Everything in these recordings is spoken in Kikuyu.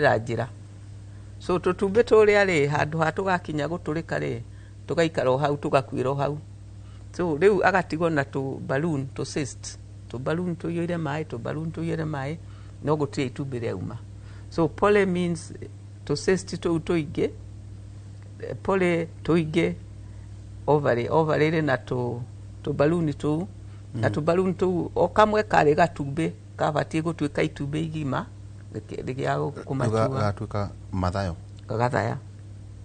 Ra njĩra. So tũtumbĩ tũrĩa rĩ, handũ ha tũgakinya gũtũrĩka rĩ, tũgaikara o hau, tũgakuĩra o hau. So rĩu agatigwo na tũ balloon, tũ cyst, tũ balloon tũiyũire maĩ, tũ balloon tũiyũire maĩ, no gũtirĩ itumbĩ rĩauma. So poly means tũ cyst tũu tũingĩ, poly tũingĩ, ovary, ovary ĩrĩ na tũ balloon tũu, na tũ balloon tũu o kamwe karĩ gatumbĩ kabatiĩ gũtuĩka itumbĩ igima rĩgĩa kũmatua. Gatuĩka mathayo. Gagathaya.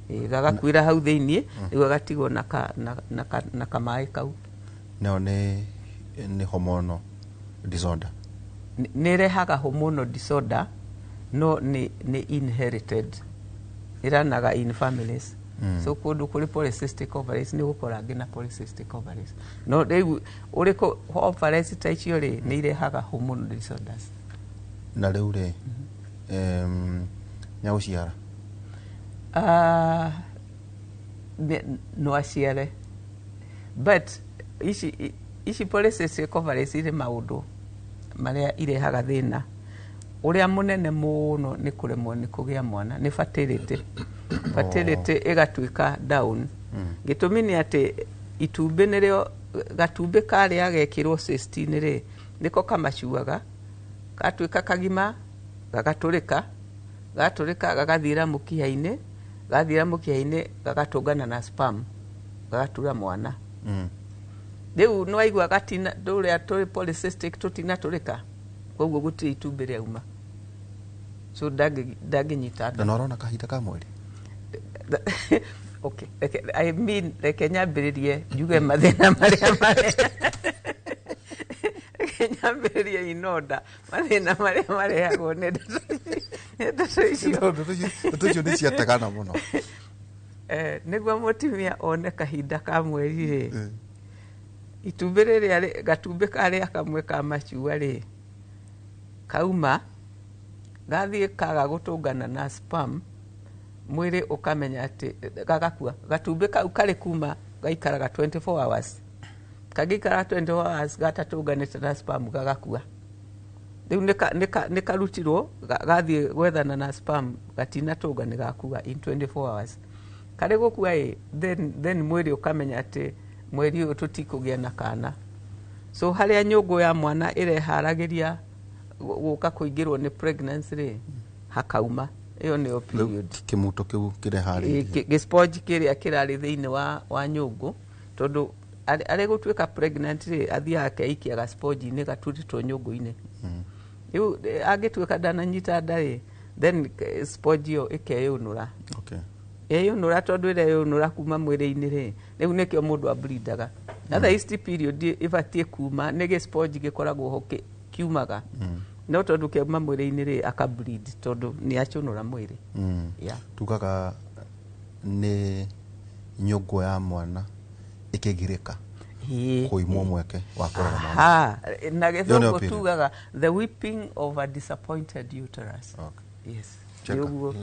Ĩ, gagakuĩra hau thĩiniĩ, rĩu agatigwo na ka, na, na, ka, na kamaĩ kau. Nayo nĩ hormonal disorder. Nĩ ĩrehaga hormonal disorder, no nĩ inherited, ĩranaga in families. So kũndũ kũrĩ polycystic ovaries nĩ ũgũkora angĩ na polycystic ovaries, no rĩu ũrĩkũ ovaries ta icio rĩ, nĩ irehaga hormonal disorders. Na rĩu rĩ, nĩ agũciara? Ah, no aciare, but ici polycystic ovaries irĩ maũndũ marĩa irehaga thĩna ũrĩa mũnene mũno nĩ kũremwo nĩ kũgĩa mwana, nĩ fertility. Fertility ĩgatuĩka down. Gĩtũmi nĩ atĩ itumbĩ nĩrĩo gatumbĩ karĩa gekĩrwo cyst-inĩ rĩ, nĩko kamacuaga, gatuĩka kagima, gagatũrĩka, gatũrĩka gagathiĩra mũkiha-inĩ, gathiĩra mũkiha-inĩ gagatũngana na sperm, gagatura mwana. Rĩu nĩwaigua gatina tũrĩa tũrĩ polycystic tũtinatũrĩka, koguo gũtirĩ itumbĩ rĩauma, so ndangĩnyita nda. Na ũrona kahinda ka mweri? Okay, reke, I mean, reke nyambĩrĩrie njuge mathĩna marĩa marĩa, reke nyambĩrĩrie inonda mathĩna marĩa marehagwo nĩ ndeto icio. Ndeto icio nĩ ciategana mũno. Nĩguo mũtumia one kahinda ka mweri rĩ, itumbĩ rĩrĩa gatumbĩ karĩa kamwe ka macua rĩ, kauma gathiĩ kaga gũtũngana na sperm, mwĩrĩ ũkamenya atĩ gagakua. Gatumbĩ kau karĩ kuma gaikaraga 24 hours, kangĩikara 24 hours gatatũnganĩte na sperm, gagakua. Rĩu nĩ karutirwo gathiĩ gwethana na sperm, gatinatũnga, nĩ gakua in 24 hours. Karĩ gũkua ĩ, then mwĩrĩ ũkamenya atĩ mweri ũyũ tũtikũgĩa na kana. So harĩa nyũngũ ya mwana ĩreharagĩria gũka kũingĩrwo nĩ pregnancy rĩ, hakauma. Ĩyo nĩyo period. Kĩmuto kĩu kĩreharĩirie. Gĩ sponge kĩrĩa kĩrarĩ thĩinĩ wa nyũngũ, tondũ arĩ gũtuĩka pregnant rĩ, athiaga akeikia ga sponge-inĩ gaturĩtwo nyũngũ-inĩ. Rĩu angĩtuĩka ndananyita nda rĩ, then sponge ĩyo ĩkeyũnũra. Yeyũnũra, tondũ ĩreyũnũra kuma mwĩrĩ-inĩ rĩ, rĩu nĩkĩo mũndũ ableedaga. Na thaa ici ti period ĩbatiĩ kuma, nĩ gĩ sponge gĩkoragwo ho kiumaga, no tondũ kĩauma mwĩrĩ-inĩ rĩ, aka bleed tondũ nĩ acũnũra mwĩrĩ. Yeah. Tugaga nĩ nyũngũ ya mwana ĩkĩgirĩka kũimwo mweke wa kũrera mwana. Ha, na Ĩyo nĩyo Gĩthũngũ period. tugaga the weeping of a disappointed uterus. Yes. Cheka. Nĩ ũguo.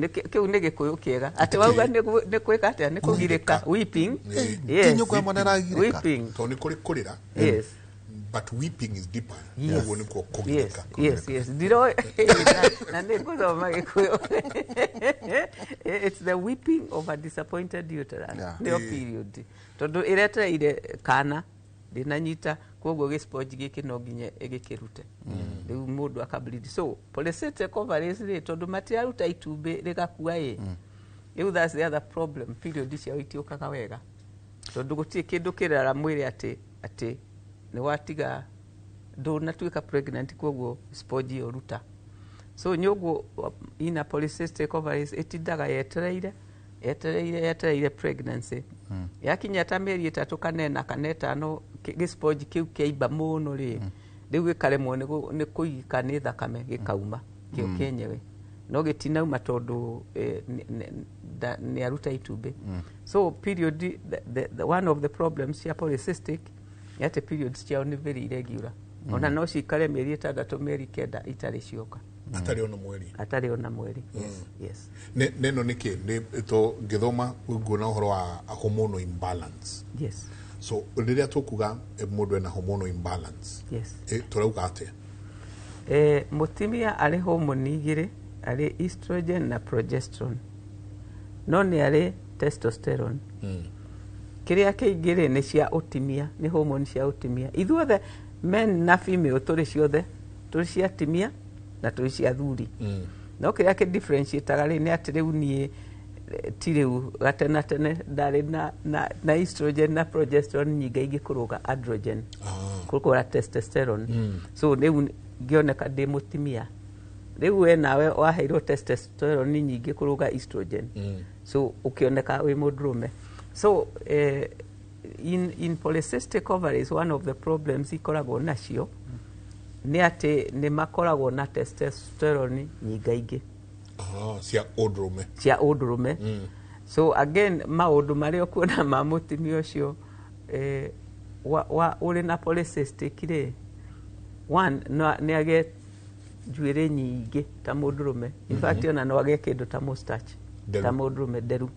Kĩu nĩ Gĩkũyũ kĩega atĩ wauga nĩ gwĩka atĩa, nĩ kũgirĩka, weeping. Ti nyũngũ ya mwana ĩragirĩka. Weeping. Tondũ nĩ kũrĩ kũrĩra, but weeping is deeper. Ũguo nĩkuo kũgirĩka. Yes, ndiro na nĩ ngũthoma Gĩkũyũ. It's the weeping of a disappointed uterus. Nĩyo period, tondũ ĩretereire kana ndĩnanyita, koguo gĩ sponge gĩkĩ no nginya ĩgĩkĩrute, rĩu mũndũ akableed. So polycystic ovaries rĩ, tondũ matiraruta itumbĩ, rĩgakua ĩ, rĩu that's the other problem. Period ciao itiũkaga wega tondũ gũtirĩ kĩndũ kĩrara mwĩrĩ atĩ nĩ watiga, ndũnatuĩka pregnant, koguo sponge ĩyo ruta. So nyũngũ ina polycystic ovaries ĩtindaga yetereire, yetereire, yetereire pregnancy. Yakinya ta mĩeri 3 kana 4 kana 5, gĩ sponge kĩu kĩaimba mũno rĩ, rĩu gĩkaremwo nĩ kũigĩka nĩ thakame, gĩkauma kĩo kĩenyewe, no gĩtinauma tondũ nĩ aruta itumbĩ. So period, the one of the problems cia polycystic nĩ atĩ periods ciao nĩ very irregular. Ona no cikare mĩeri 6, mĩeri 9 itarĩ cioka. Atarĩ ona mweri. Atarĩ ona mweri, yes. Neno nĩkĩ nĩ to ngĩthoma nguona ũhoro wa hormonal imbalance. So rĩrĩa tũkuga mũndũ ena hormonal imbalance, tũrauga atĩa? Mũtumia arĩ homoni igĩrĩ. Arĩ estrogen na progesterone, no nĩ arĩ testosterone. Kĩrĩa kĩingĩ rĩ, nĩ cia ũtimia, nĩ hormone cia ũtimia. Ithuothe men na female tũrĩ ciothe, tũrĩ cia atimia na tũrĩ cia athuri. No kĩrĩa kĩ differentiataga rĩ, nĩ atĩ rĩu niĩ ti rĩu, gatena tene ndarĩ na estrogen na progesterone nyingĩ kũrũga androgen, kũrũga testosterone. So rĩu ngĩoneka ndĩ mũtimia. Rĩu we nawe waheirwo testosterone nyingĩ kũrũga estrogen, so ũkĩoneka wĩ mũndũrũme. So in polycystic ovaries, one of the problems ikoragwo nacio nĩ atĩ nĩ makoragwo na testosterone nyingaingĩ. Ah, cia ũndũrũme. Cia ũndũrũme. So again, maũndũ marĩa ũkuona ma mũtumia ũcio wa ũrĩ na polycystic rĩ, one, no nĩ agĩe njuĩrĩ nyingĩ ta mũndũrũme. In fact, ona no agĩe kĩndũ ta mustache. Nderu. Ta mũndũrũme, nderu.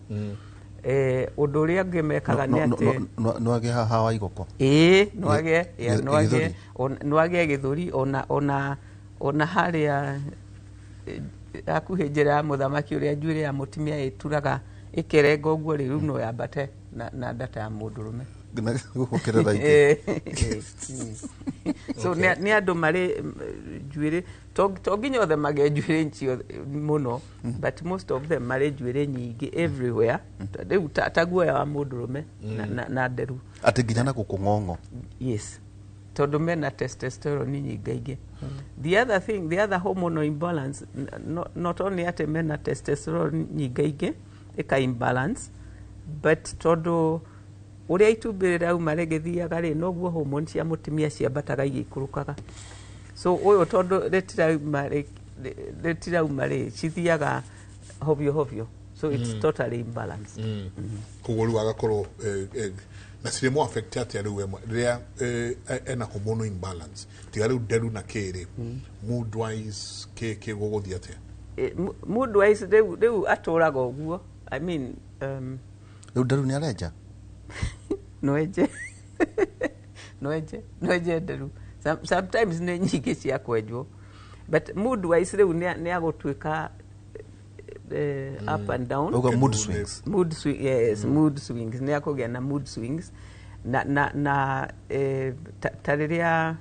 Ũndũ ũrĩa ũngĩ mekaga nĩ atĩ no agĩe haha wa igoko. Ĩĩ, no agĩe, yeah, no agĩe gĩthũri. No agĩe gĩthũri, ona harĩa hakuhĩ njĩra ya mũthamaki, ũrĩa njuĩrĩ ya mũtumia ĩturaga ĩkerenga ũguo rĩ, rĩu no yambate na ndata ya mũndũrũme. Gũkĩrĩra ingĩ. So nĩ andũ marĩ njuĩrĩ, to nginya othe magĩe njuĩrĩ ciothe mũno, but most of them marĩ njuĩrĩ nyingĩ everywhere, rĩu ta guoya wa mũndũrũme na nderu. Atĩ nginya na gũkũ ng'ong'o. Yes, tondũ mena testosterone nyingaingĩ. The other thing, the other hormonal imbalance, not only atĩ mena testosterone nyingaingĩ ĩka imbalance, but tondũ ũrĩa itumbĩ rĩrauma rĩgĩthiaga rĩ, noguo hormone cia mũtumia ciambataga igĩikũrũkaga. So ũyũ tondũ rĩtirauma rĩ, cithiaga hovyo hovyo, so it's totally imbalanced. Koguo rĩu agakorwo na cirĩ affect atĩa rĩu rĩrĩa ena hormonal imbalance, tiga rĩu nderu na kĩrĩ, mood wise kĩ gũgũthiĩ atĩa? Mood wise, rĩu atũraga ũguo, I mean, Rĩu nderu nĩ arenja. No enje nderu. Sometimes nĩ nyingĩ cia kwenjwo, but mood wise rĩu nĩ agũtuĩka up and down. Ũguo mood Kĩndũ swings. Mood swing, yes, mood swings, nĩ akũgĩa na mood swings na ta rĩrĩa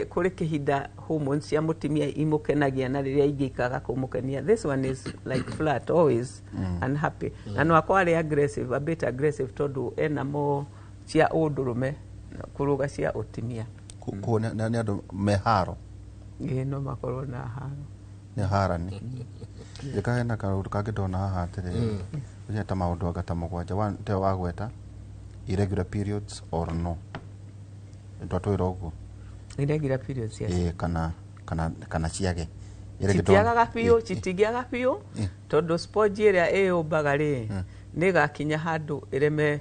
kũrĩ kĩhinda hormones cia mũtumia imũkenagia na rĩrĩa ingĩ ikaga kũmũkenia. This one is like flat, always unhappy, na no akorwo arĩ aggressive, a bit aggressive, tondũ ena mo cia ũndũrũme kũrũga cia ũtimia. Koguo nĩ andũ me haro. Ĩĩ, no makorwo na haro. Nĩ harani. Njĩka hena kaũndũ kangĩ ndona haha atĩrĩrĩ, ũcio ta maũndũ anga ta 7. One, te wagweta irregular periods or no, twatwĩra ũguo. Irregular periods, yes. Ĩĩ, kana ciage. Ĩrĩa ĩngĩ Citiagaga biũ. Citingĩaga biũ, tondũ sponge ĩrĩa ĩyũmbaga rĩ, nĩ ĩgakinya handũ ĩreme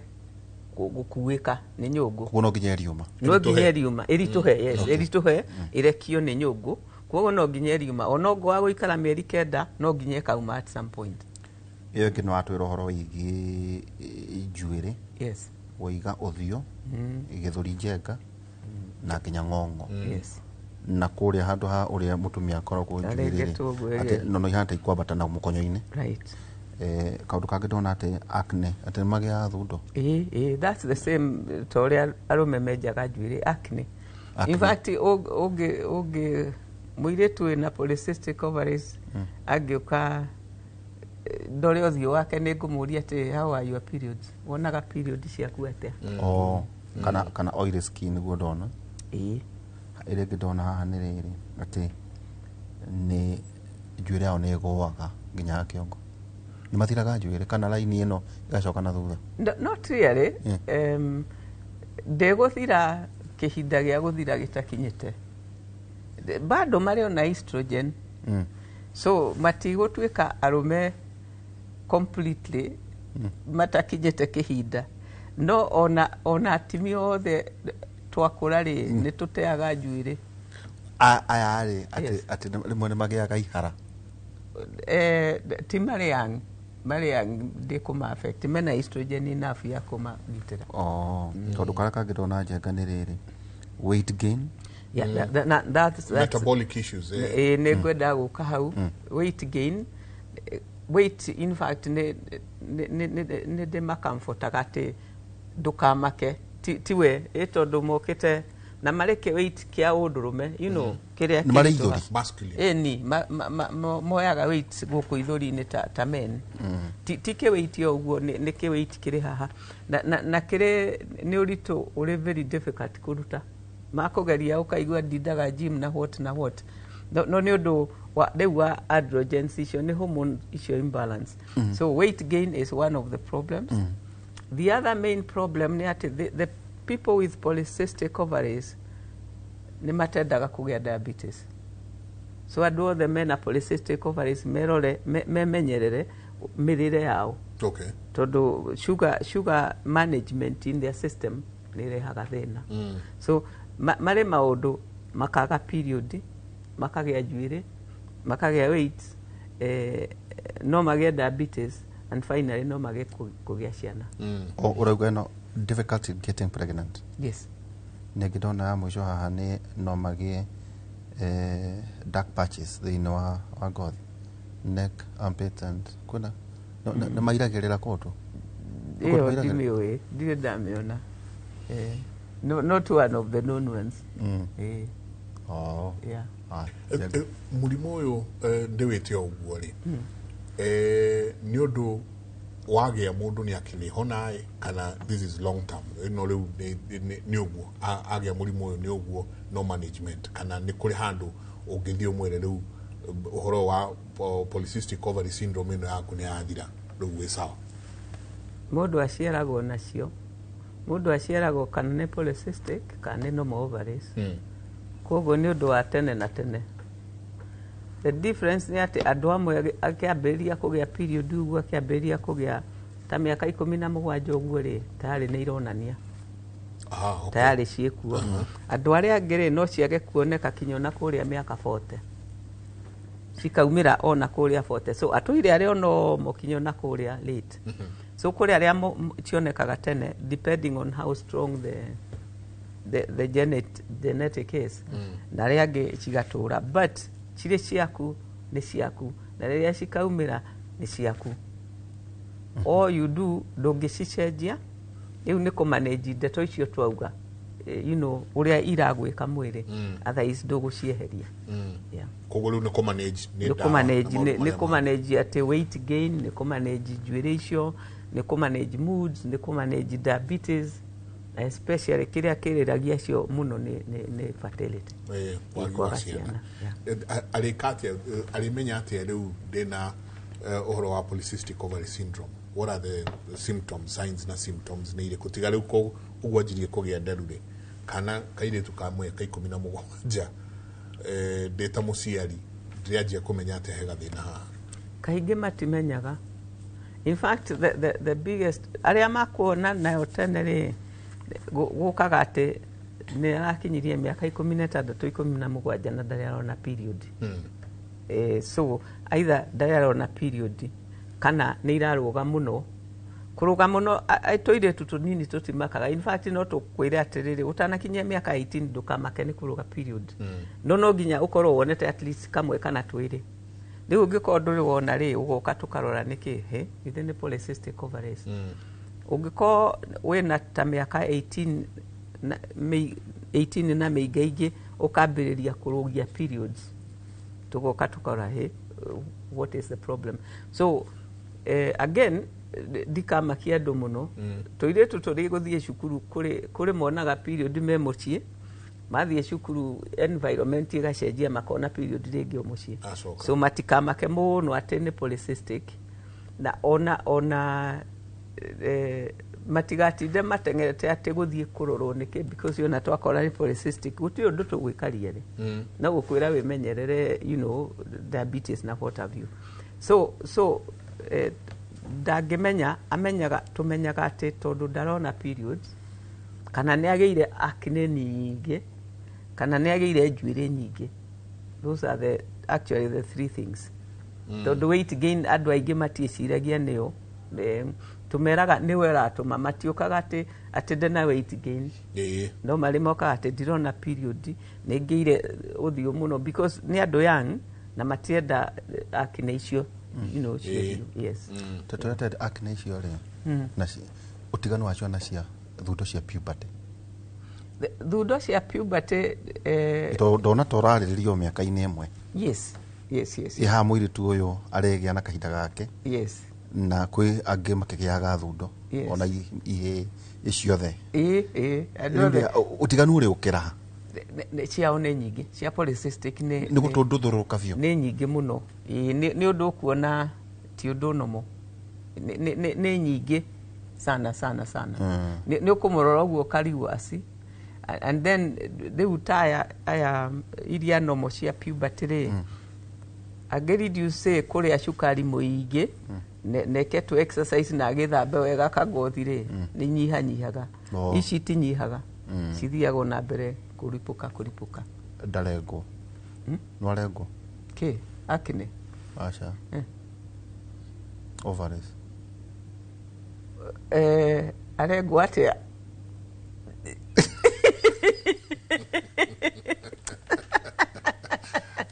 gũkuĩka nĩ nyũngũ. Koguo no nginya ĩriũma. No nginya ĩriũma ĩritũhe, yes, ĩritũhe ĩrekio nĩ nyũngũ. Koguo no nginya ĩriuma, ona ũngĩwaga gũikara mĩeri 9, no nginya ĩkauma at some point. Ĩyo ĩngĩ nĩ watwĩra ũhoro wĩgiĩ njuĩrĩ. Yes. Waiga ũthiũ, gĩthũri, njenga na nginya ng'ong'o. Yes. Na kũrĩa handũ ha ũrĩa mũtumia akoragwo njuĩrĩ rĩ, Arengetwo ũguo, atĩ no ihana ta ikwambata na mũkonyo-inĩ. Right. Kaũndũ kangĩ ndona atĩ acne, atĩ nĩ magĩaga thundo. Ĩĩ, that's the same ta ũrĩa arũme menjaga njuĩrĩ, acne. Acne. In fact, ũngĩ mũirĩtu wĩna polycystic ovaries angĩũka ndore ũthiũ wake, nĩ ngũmũria atĩ, "How are your periods? Wonaga period ciaku atĩa?" Oh, kana oily skin nĩguo ndona. Ĩĩ. Ĩrĩa ĩngĩ ndona haha nĩ rĩrĩ, atĩ nĩ njuĩrĩ yao nĩ ĩgũaga nginya kĩongo, nĩ mathiraga njuĩrĩ kana raini ĩno ĩgacoka na thutha. No, not really. Ndĩgũthira kĩhinda gĩa gũthira gĩtakinyĩte, bado marĩ ona estrogen. So matigũtuĩka arũme completely matakinyĩte kĩhinda. No ona atimia othe twakũra rĩ, nĩ tũteaga njuĩrĩ. Aya rĩ, atĩ Yes. atĩ rĩmwe nĩ magĩaga ihara. Ti marĩ young, marĩ young ndĩkũma affect, mena estrogen enough ya kũmagitĩra. Oh, kaũndũ karĩa kangĩ ndona njenga nĩ rĩrĩ, weight gain. Yeah, that's Metabolic issues. Nĩ ngwenda gũka hau. Weight gain, weight in fact nĩ ndĩmakamfortaga atĩ ndũkamake, tiwe ĩ tondũ mokĩte na marĩ kĩ weight kĩa ũndũrũme, kĩrĩa Nĩ marĩ kĩritũha. ithũri. Masculine. Ĩni moyaga weight gũkũ ithũri-inĩ ta men. Ti kĩ weight o ũguo, nĩ kĩ weight kĩrĩ haha na kĩrĩ nĩ ũritũ ũrĩ very difficult kũruta. Makũgeria ũkaigua ndindaga gym na what na what, no nĩ ũndũ wa rĩu wa androgens icio, nĩ hormone icio imbalance. So weight gain is one of the problems. The other main problem nĩ atĩ the people with polycystic ovaries nĩ matendaga kũgĩa diabetes. So andũ othe mena polycystic ovaries merore, memenyerere mĩrĩre yao, tondũ sugar management in their system nĩ ĩrehaga thĩna. So marĩ maũndũ makaga period, makagĩa njuĩrĩ, makagĩa weight, no magĩe diabetes, and finally no magĩe kũgĩa ciana. O ũrauga ĩno difficulty getting pregnant? Yes. Ningĩ ndona ya mũico haha nĩ no magĩe dark patches thĩinĩ wa ngothi, neck, armpit, and kwĩna nĩ mairagĩrĩra kũndũ. Ĩyo mairagĩrĩra? Ndimĩũĩ, ndirĩ ndamĩona. No, not one of the known ones. Oh. Yeah. Ah, Mũrimũ ũyũ, ndĩwĩte o ũguo rĩ, nĩ ũndũ wagĩa mũndũ nĩ akĩmĩhona ĩ, kana this is long term, ĩno rĩu nĩ ũguo agĩa mũrimũ ũyũ nĩ ũguo, no management, kana nĩ kũrĩ handũ ũngĩthiĩ ũmwĩre rĩu ũhoro wa polycystic ovary syndrome ĩno yaku nĩ yathira, rĩu wĩ sawa? Mũndũ aciaragwo nacio. Mũndũ aciaragwo kana nĩ polycystic kana nĩ normal ovaries. Koguo nĩ ũndũ wa tene na tene. The difference nĩ atĩ andũ amwe akĩambĩrĩria kũgĩa period ũguo, akĩambĩrĩria kũgĩa ta mĩaka 17 ũguo rĩ, tayarĩ nĩ ironania. Tayarĩ ciĩkuo. Andũ arĩa angĩ rĩ, no ciage kuoneka kinya ona kũrĩa mĩaka 40, cikaumĩra ona kũrĩa 40. So atũire arĩa onomo kinya ona kũrĩa late. So kũrĩ arĩa cionekaga tene, depending on how strong the genetic is, na arĩa angĩ cigatũra, but cirĩ ciaku nĩ ciaku, na rĩrĩa cikaumĩra nĩ ciaku. All you do, ndũngĩcicenjia, rĩu nĩ kũmanage ndeto icio twauga, ũrĩa iragwĩka mwĩrĩ. Otherwise ndũgũcieheria. Yeah. Koguo rĩu nĩ kũmanage nĩ nĩ ndawa kũmanage na maũndũ nĩ marĩa kũmanage atĩ weight gain, nĩ kũmanage njuĩrĩ icio, nĩ kũmanage moods, nĩ kũmanage diabetes, na especially kĩrĩa kĩrĩragia cio mũno nĩ fertility. Wagi wa kwaga ciana. Ciana, yeah. Arĩka atĩa, arĩmenya atĩa rĩu ndĩna ũhoro wa polycystic ovary syndrome? What are the symptoms, signs na symptoms nĩ irĩkũ, tiga rĩu ũguo anjirie kũgĩa nderu rĩ, kana kairĩtu ka mĩaka 17, ndĩ ta mũciari ndĩranjia kũmenya atĩa he gathĩna haha? Kaingĩ matimenyaga. In fact, the biggest arĩa makuona nayo tene rĩ, gũkaga atĩ nĩ arakinyirie mĩaka 16, 17, na ndarĩ arona period. So either ndarĩ arona period kana nĩ irarũga mũno, kũrũga mũno. Tũirĩtu tũnini tũtimakaga. In fact, no tũkwĩre atĩrĩrĩ, ũtanakinyia mĩaka 18 ndũkamake nĩ kũrũga period. No nginya ũkorwo wonete at least kamwe kana twĩrĩ. Rĩu ũngĩkorwo ndũrĩ wona rĩ, ũgoka tũkarora nĩkĩ he githĩ nĩ polycystic ovaries. Ũngĩkorwo wĩna ta mĩaka 18 na 18 na mĩingaingĩ ũkambĩrĩria kũrũgia periods, tũgoka tũkarora he what is the problem. So again, ndikamakia andũ mũno. Tũirĩtu tũrĩ gũthiĩ cukuru, kũrĩ monaga period me mũciĩ, mathiĩ cukuru environment ĩgacenjia, makona period rĩngĩ o mũciĩ. Acoka. So matikamake mũno atĩ nĩ polycystic, na ona matigatinde mateng'erete atĩ gũthiĩ kũrorwo nĩkĩ, because ona twakora nĩ polycystic gũtirĩ ũndũ tũgwĩka rĩ, no gũkwĩra wĩmenyerere, diabetes na what have you. So ndangĩmenya, amenyaga, tũmenyaga atĩ tondũ ndarona periods, kana nĩ agĩire acne nyingĩ, kana nĩ agĩire njuĩrĩ nyingĩ. Those are the actually the three things, tondũ weight gain andũ aingĩ matiĩciragia nĩyo. Tũmeraga nĩwe ũratũma, matiũkaga atĩ ndĩna weight gain. No marĩ mokaga atĩ ndirona period, nĩ ngĩire ũthiũ mũno, because nĩ andũ young na matienda acne icio, cio. Yes. Tũtũrete acne icio rĩ, na ũtiganu wacio na cia thundo cia puberty? Thundo cia puberty Ndona ta ũrarĩrĩrio mĩaka-inĩ ĩmwe. Yes. Ĩ haha mũirĩtu ũyũ aregĩa na kahinda gake na kwĩ angĩ makĩgĩaga thundo ona ihĩ ciothe. Ĩ, andũ Rĩu othe. rĩ, ũtiganu ũrĩ ũkĩra Ciao nĩ nyingĩ, cia polycystic nĩ nĩ gũtũndũthũrũka biũ. Nĩ nyingĩ mũno. Ĩ, nĩ ũndũ ũkuona ti ũndũ nomo, nĩ nyingĩ sana sana sana. Nĩ ũkũmũrora ũguo ũkarigwo aci. And then rĩu ta aya iria nomo cia puberty rĩ, angĩ reduce kũrĩa cukari mũingĩ, neke tu exercise na agĩthambe wega kagothi rĩ, nĩ nyihanyihaga. Ici itinyihaga, cithiaga na mbere kũripũka kũripũka. Ndarengwo, no arengwo. Kĩ acne? Aca. Ovaries. Arengwo atĩa?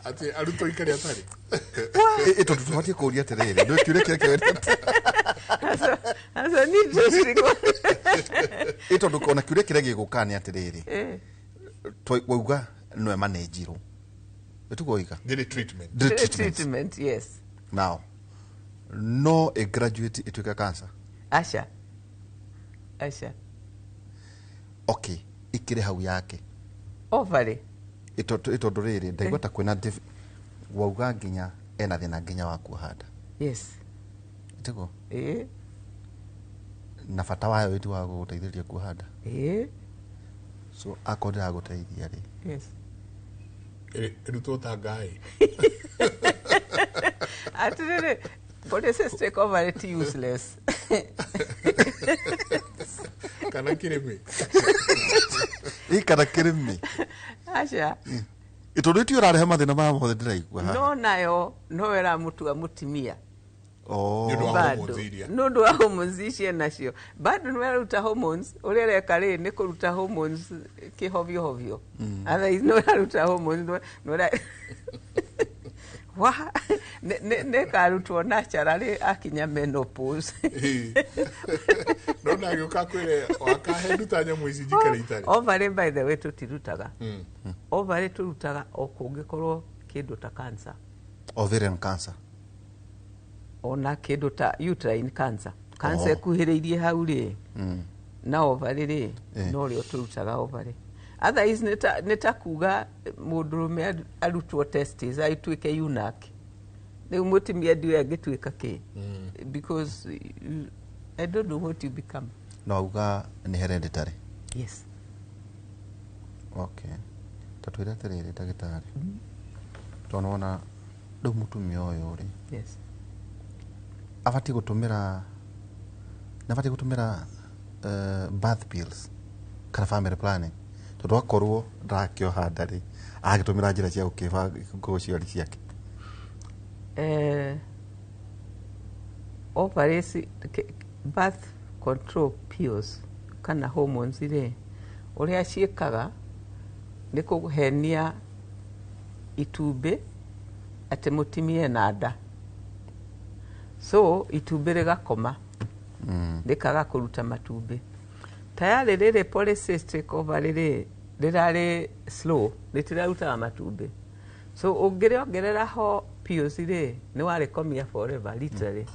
Atĩ arutwo ikare atarĩ. Ĩ tondũ tũbatiĩ kũũria atĩrĩrĩ, nĩ kĩũria kĩrĩa kĩoete. That's an interesting one. Ĩ tondũ ona kĩũria kĩrĩa gĩgũka nĩ atĩrĩrĩ, wauga no ĩmanenjirwo, ĩtiguo oiga? Ndĩrĩ treatment. Ndĩrĩ treatment. Treatment, yes. Now no ĩ graduate ĩtuĩke cancer? Aca, aca. Okay, ĩkĩrĩ hau yake. Ovary. Ĩ tondũ rĩrĩ, ndaigua ta kwĩna wauga nginya ena thĩna nginya wa kuoha nda. Yes. Ĩtiguo? Ĩ. Na bata wayo ĩti wa gũgũteithĩrĩria kuoha nda. Ĩ. So akorwo ndĩragũteithia rĩ, Ĩrutwo ta ngai. Atĩrĩrĩ, polycystic ovary ti useless. Kana kĩrĩmĩ. Ĩ kana kĩrĩmĩ. Aca. Ĩ tondũ ĩtio ũrarehe mathĩna maya mothe ndĩraigua haha. No nayo no ĩramũtua mũtimia. Oh. Nĩ ũndũ wa Bado. hormones iria. Nĩ ũndũ wa hormones icio nacio bado nĩ ũraruta hormones, ũrĩa ũreka rĩ nĩ kũruta hormones kĩhovio hovio. Otherwise nĩ ũraruta hormones, nĩ wa nĩ ĩkarutwo naturally akinya menopause. No nagĩũka kwĩre wakahe nduta nyamũ ici njikare itarĩ. Ovary, by the way, tũtirutaga. Ovary tũrutaga o kũngĩkorwo kĩndũ ta cancer. Ovarian cancer. Ona kĩndũ ta uterine cancer, cancer ĩkuhĩrĩirie hau rĩ na ovary rĩ, no rĩo tũrutaga ovary. Otherwise nĩ ta kuga mũndũrũme arutwo testes atuĩke eunuch, rĩu mũtumia ndiũĩ angĩtuĩka kĩ, because I don't know what you become. No auga nĩ hereditary? Yes. Okay, ta twĩre atĩrĩrĩ, ndagĩtarĩ, tondũ wona rĩu mũtumia ũyũ rĩ, abatiĩ gũtũmĩra, nĩ abatiĩ gũtũmĩra birth pills kana family planning, tondũ akorwo ndarakĩoha nda rĩ, agĩtũmĩra njĩra cia gũkĩbanga ũciari ciake? Ovaries, birth control pills kana hormones rĩ, ũrĩa ciĩkaga nĩ kũhenia itumbĩ atĩ mũtumia ena nda, so itumbĩ rĩgakoma, rĩkaga kũruta matumbĩ. Tayarĩ rĩrĩ polycystic ovary rĩ, rĩrarĩ slow, rĩtirarutaga matumbĩ, so ũngĩrĩongerera ho pills rĩ, nĩ warĩkomia forever, literally.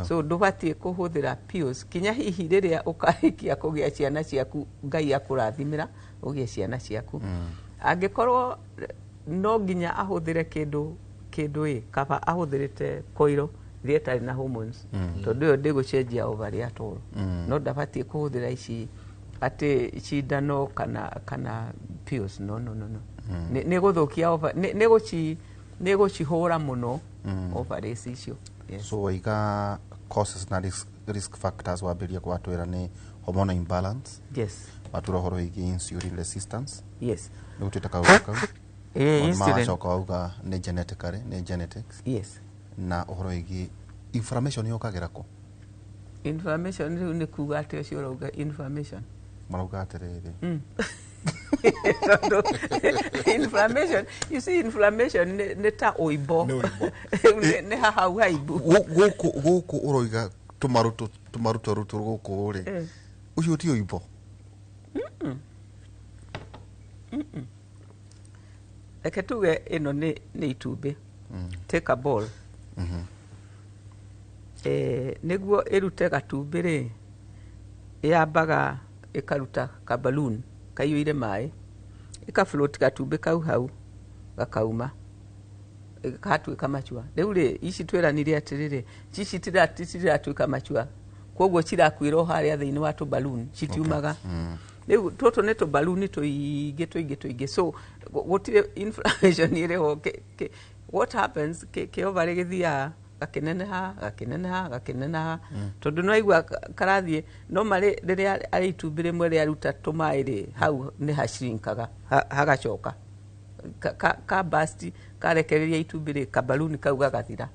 So ndũbatiĩ kũhũthĩra pills kinya hihi rĩrĩa ũkarĩkia kũgĩa ciana ciaku, Ngai akũrathimĩra ũgĩe ciana ciaku. Angĩkorwo no nginya ahũthĩre kĩndũ ĩ, kaba ahũthĩrĩte koiro ĩrĩa ĩtarĩ na hormones, tondũ ĩyo ndĩgũcenjia ovary at all. No ndabatiĩ kũhũthĩra ici atĩ cindano kana pills. No, no, no, no. Nĩ gũthũkia nĩ gũcihũra mũno ovaries icio, yes. So waiga causes na risk factors, wambĩrĩria gwatwĩra nĩ hormonal imbalance. Watwĩra ũhoro wĩgiĩ insulin resistance. Nĩ gũtuĩta kaũndũ kau. Insulin. Wacoka wauga nĩ genetically, nĩ genetics. Na ũhoro wĩgiĩ inflammation yũkagĩra kũ? Inflammation rĩu nĩ kuga atĩ ũcio ũrauga inflammation? Marauga atĩrĩrĩ, Tondũ inflammation, you see, inflammation nĩ ta ũimbo. Nĩ ũimbo. Nĩ hahau haimbu. Gũkũ ũroiga tũmaruto tũmaruto ruto gũkũ rĩ, ũcio ti ũimbo? Reke tuge ĩno nĩ itumbĩ. Take a ball. Nĩguo ĩrute gatumbĩ rĩ, ĩyambaga ĩkaruta ka balloon kaiyũire maĩ, ĩka float gatumbĩ kau hau, gakauma, gatuĩka mature. Rĩu rĩ, ici twĩranire atĩrĩrĩ, ici citiratuĩka mature, koguo cirakuĩra o harĩa thĩinĩ wa tũballoon, citiumaga. Rĩu tũtũ nĩ tũballoon tũingĩ tũingĩ tũingĩ, so gũtirĩ inflammation ĩrĩ ho. What happens, kĩovarĩ gĩthiaga gakĩneneha, gakĩneneha, gakĩneneha, tondũ nĩ waigua karathiĩ no marĩ rĩrĩa arĩ itumbĩ rĩmwe rĩaruta tũmaĩ rĩ, hau nĩ hashrinkaga, hagacoka ka burst, karekereria itumbĩ rĩ, kabaluni kau gagathira.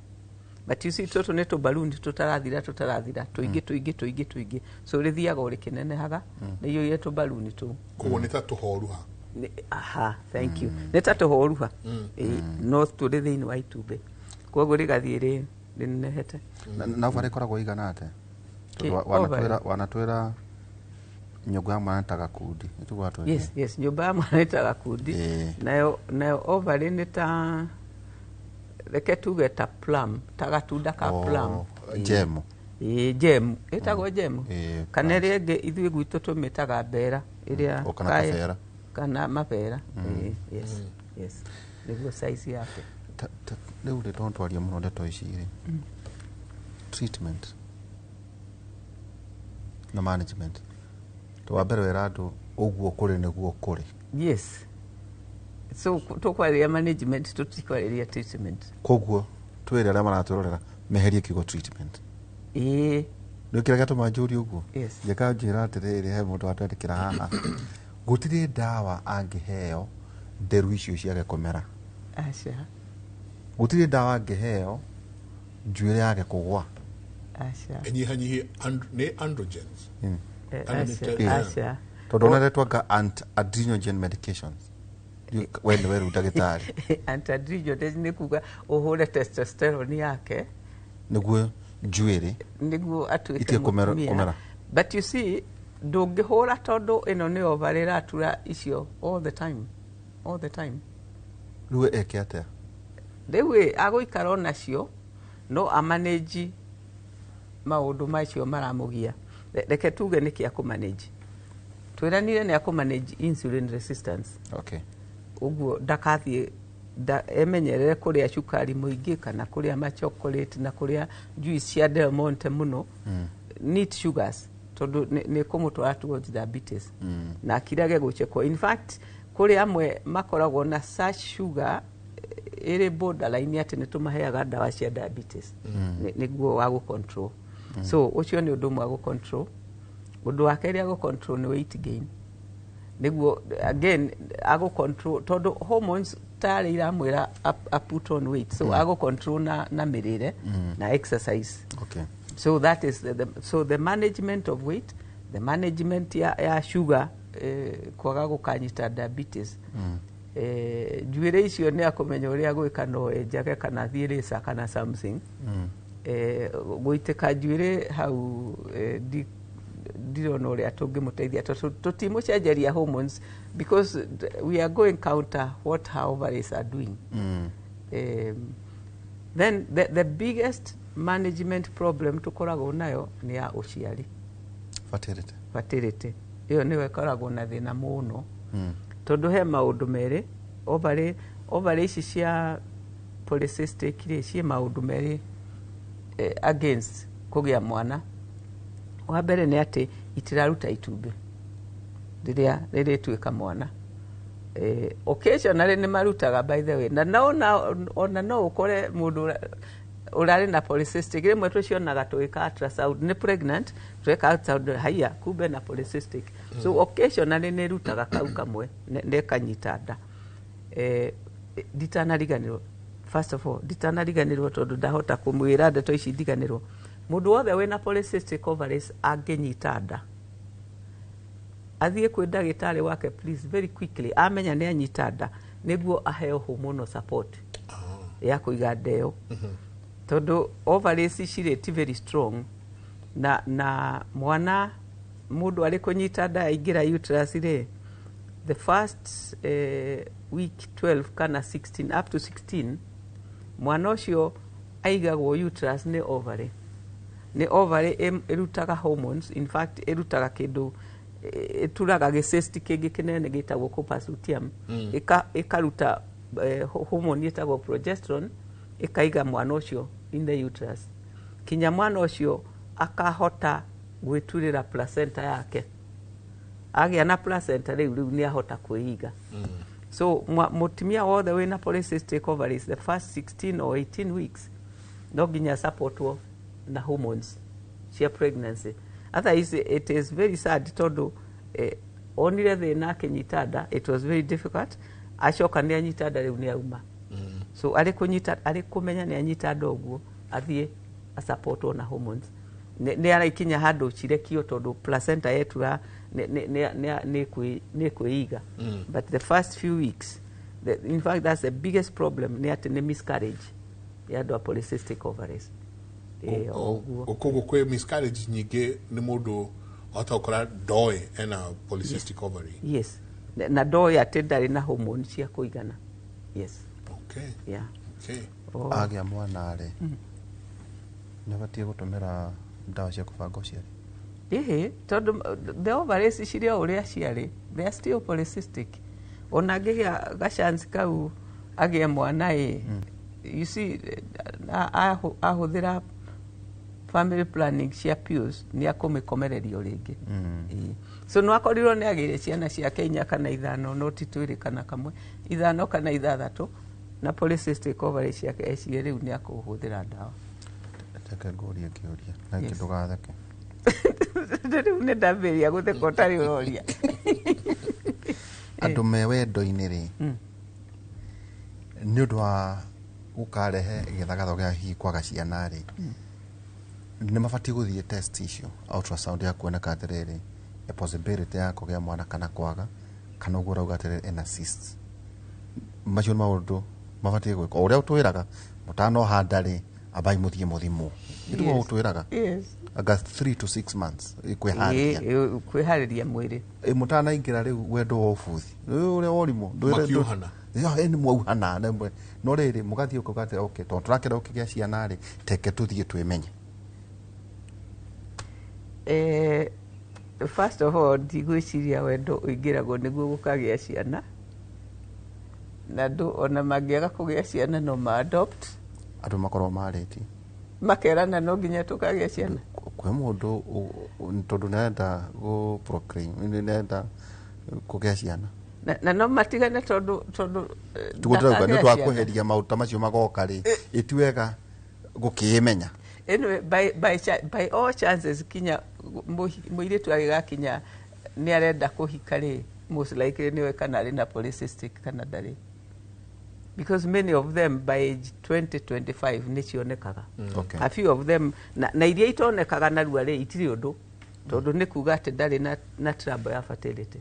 But you see, tũtũ nĩ tũbaluni tũtarathira, tũtarathira, tũingĩ tũingĩ tũingĩ tũingĩ, so rĩthiaga o rĩkĩnenehaga na iyũire tũbaluni tũu. Koguo nĩ ta tũhoruha. Aha, thank you. Nĩ ta tũhoruha. Ĩ, no tũrĩ thĩinĩ wa itumbĩ, koguo rĩgathiĩ rĩnenehete. Na ovary ĩkoragwo ĩigana atĩa? Tondũ Ovary? Wanatwĩra nyũngũ ya mwana nĩ ta gakundi, nĩ watwĩra? Yes, nyũmba ya mwana nĩ ta gakundi. Nayo ovary nĩ ta, reke tuge ta plum, ta gatunda ka plum. Jam. Ĩ, jam, ĩtagwo jam. Ĩ, kana plums. Ĩrĩa ĩngĩ ithuĩ gwitũ tũmĩtaga mbera ĩrĩa. O kana kabera. Kana mabera. Ĩ, yes, nĩguo size yake. Rĩu rĩ, tondũ twaria mũno ndeto ici rĩ, treatment na management, to wa mbere wera andũ ũguo kũrĩ nĩguo kũrĩ. Yes, so tũkwarĩria management, tũtikwarĩria treatment. Koguo twĩre arĩa maratwĩrorera meherie kiugo treatment. Ĩĩ. Nĩ kĩrĩa gĩatũma njũrie ũguo. Yes. Njeka njĩra atĩrĩrĩ, he mũndũ watwandĩkĩra haha, gũtirĩ ndawa angĩheo nderu icio ciage kũmera? Aca. Gũtirĩ ndawa angĩheo njuĩrĩ yage kũgwa? Aca. Ĩnyihanyihie nĩ androgens. Kana nĩ Aca. Aca. Tondũ oneretwo anti-adrenogen medications. We nĩ weru ndagĩtarĩ. Anti-androgen nĩ kuga ũhũre testosterone yake. Nĩguo njuĩrĩ nĩguo atuĩke itige mũtumia. kũmera. But you see, ndũngĩhũra, tondũ ĩno nĩ ovary ĩratura icio all the time, all the time. Rĩu eke atĩa? Rĩu ĩ, agũikara o nacio, no amanage maũndũ macio maramũgia. Reke tuge nĩkĩ akũmanage. Twĩranire nĩ akũmanage insulin resistance. Ũguo ndakathiĩ emenyerere kũrĩa cukari mũingĩ, kana kũrĩa machocolate na kũrĩa juice cia Del Monte mũno, neat sugars, tondũ nĩ kũmũtwara towards diabetes, na akirage gũchekwo. In fact, kũrĩ amwe makoragwo na such sugar ĩrĩ borderline atĩ nĩ tũmaheaga ndawa cia diabetes nĩguo wa gũcontrol. So ũcio nĩ ũndũ ũmwe wa gũcontrol. Ũndũ wa kerĩ agũcontrol nĩ weight gain, nĩguo again agũcontrol, tondũ hormones tarĩ iramwĩra a put on weight, so agũcontrol na mĩrĩre na exercise. So that is so the management of weight, the management ya sugar, kwaga gũkanyita diabetes. Njuĩrĩ icio nĩ akũmenya ũrĩa gwĩka, no enjage kana athiĩ laser kana something. Gũitĩka njuĩrĩ hau, ndirona ũrĩa tũngĩmũteithia, tondũ tũtimũcenjeria hormones because we are going counter what her ovaries are doing. Then the biggest management problem tũkoragwo nayo nĩ ya ũciari. Fertility. Fertility ĩyo nĩyo ĩkoragwo na thĩna mũno, tondũ he maũndũ merĩ. Ovary ici cia polycystic rĩ, ciĩ maũndũ merĩ against kũgĩa mwana. Wa mbere nĩ atĩ itiraruta itumbĩ rĩrĩa rĩrĩtuĩka mwana. Occasionally nĩ marutaga, by the way, na no na ona no ũkore mũndũ ũrarĩ na polycystic, rĩmwe tũcionaga tũgĩka ultrasound, nĩ pregnant, tweka ultrasound, haiya, kumbe na polycystic. So occasionally nĩ ĩrutaga kau kamwe nĩ ĩkanyita nda. Nditanariganĩrwo, first of all, nditanariganĩrwo, tondũ ndahota kũmwĩra ndeto ici ndiganĩrwo. Mũndũ wothe wĩna polycystic ovaries angĩnyita nda, athiĩ kwĩ ndagĩtarĩ wake, please, very quickly amenya nĩ anyita nda, nĩguo aheo hormonal support ya kũiga nda ĩyo, tondũ ovaries cirĩ ti very strong na mwana mũndũ arĩ kũnyita nda aingĩra uterus rĩ, the first week 12 kana 16, up to 16, mwana ũcio aigagwo uterus nĩ ovary, nĩ ovary ĩrutaga hormones. In fact, ĩrutaga kĩndũ ĩturaga gĩcyst kĩngĩ kĩnene gĩtagwo corpus luteum, ĩkaruta hormone ĩtagwo progesterone, ĩkaiga mwana ũcio in the uterus kinya mwana ũcio akahota gwĩturĩra placenta yake. Agĩa na placenta rĩu nĩ ahota kwĩiga. So mũtumia wothe wĩna polycystic ovaries, the first 16 or 18 weeks no nginya supportwo na hormones cia pregnancy. Otherwise it is very sad, tondũ onire thĩna akĩnyita nda, it was very difficult. Acoka nĩ anyita nda, rĩu nĩ auma. So arĩ kũnyita, arĩ kũmenya nĩ anyita nda ũguo, athiĩ asupportwo na hormones. Nĩ araikinya handũ cirekio, tondũ placenta yetura nĩ kwĩiga. But the first few weeks, in fact that's the biggest problem, nĩ atĩ nĩ miscarriage ya andũ a polycystic ovaries. Ũguo. Koguo kwĩ miscarriage nyingĩ nĩ mũndũ wahota gũkora ndoĩ ena polycystic ovary? Yes, na ndoĩ atĩ ndarĩ na hormone cia kũigana, yes. Yeah. Oh. Agĩa mwana rĩ, nĩ abatiĩ gũtũmĩra ndawa cia kũbanga ũciari? Ĩhĩ, tondũ the ovaries cirĩ o ũrĩa ciarĩ, they are still polycystic. Ona angĩgĩa gachance kau agĩe mwana ĩ, you see, ahũthĩra family planning cia pills, nĩ akũmĩkomererio rĩngĩ. Ĩĩ. So no akorirwo nĩ agĩire ciana ciake inya kana ithano, no ti twĩrĩ kana kamwe, ithano kana ithathatũ na polycystic ovaries ciake, ecirie rĩu nĩ akũhũthĩra ndawa. Reke ngũrie kĩũria na Yes. ndũgatheke. Rĩu nĩ ndambĩrĩria gũtheka ũtarĩ ũroria. Andũ me wendo-inĩ rĩ, nĩ ũndũ wa gũkarehe gĩthagatho gĩa hihi kwaga ciana rĩ, nĩ mabatiĩ gũthiĩ test icio, ultrasound ya kuoneka atĩrĩrĩ, a possibility ya kũgĩa mwana kana kwaga, kana ũguo ũrauga atĩrĩrĩ ena cysts? Macio nĩ maũndũ mabatiĩ gwĩka, o ũrĩa ũtwĩraga mũtanohanda rĩ, ambai mũthiĩ mũthimwo, nĩtiguo? Ũtwĩraga anga 3 to 6 months kwĩharĩria. Kwĩharĩria mwĩrĩ. Ĩ, mũtanaingĩra rĩu wendo wa ũbuthi rĩu ũrĩa worimũ. Makiuhana. Nĩ mwauhana no rĩrĩ mũgathiĩ ũkauga atĩ okay, tondũ tũrakĩenda gũkĩgĩa ciana rĩ, teke tũthiĩ twĩmenye. First of all, ndigwĩciria wendo ũingĩragwo nĩguo gũkagĩa ciana, na andũ ona mangĩaga kũgĩa ciana no ma adopt. Andũ makorwo marĩtie. Makerana no nginya tũkagĩa ciana. Kwĩ mũndũ tondũ nĩarenda gũ procreate, nĩarenda kũgĩa ciana. Na no matigane tondũ tiguo ndĩrauga nĩ ndakagĩa ũndũ wa ciana. Kweheria maũndũ ta macio magoka rĩ, ĩti wega gũkĩĩmenya. Anyway, by all chances, kinya mũirĩtu agĩgakinya nĩ arenda kũhika rĩ, most likely nĩwe kana arĩ na polycystic kana ndarĩ, because many of them by age 20 25 nĩ cionekaga. A few of them na iria itonekaga narua rĩ, itirĩ ũndũ, tondũ nĩ kuga atĩ ndarĩ na trouble ya fertility.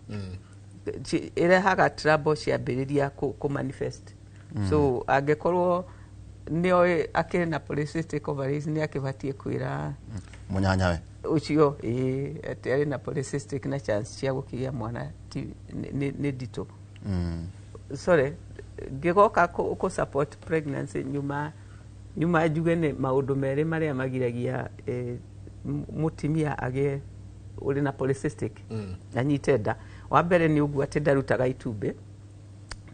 Ĩrehaga trouble ciambĩrĩria kũ manifest. So angĩkorwo nĩoĩ akĩrĩ na polycystic ovaries, nĩ akĩbatiĩ kwĩra mũnyanyawe ũcio, ĩĩ, atĩ arĩ na polycystic na chance cia gũkĩgĩa mwana nĩ nditũ. Sorry, ngĩgoka kũ support pregnancy, nyuma njuge nĩ maũndũ merĩ marĩa magiragia mũtumia agĩe ũrĩ na polycystic anyite nda. Wa mbere nĩ ũguo atĩ ndarutaga itumbĩ,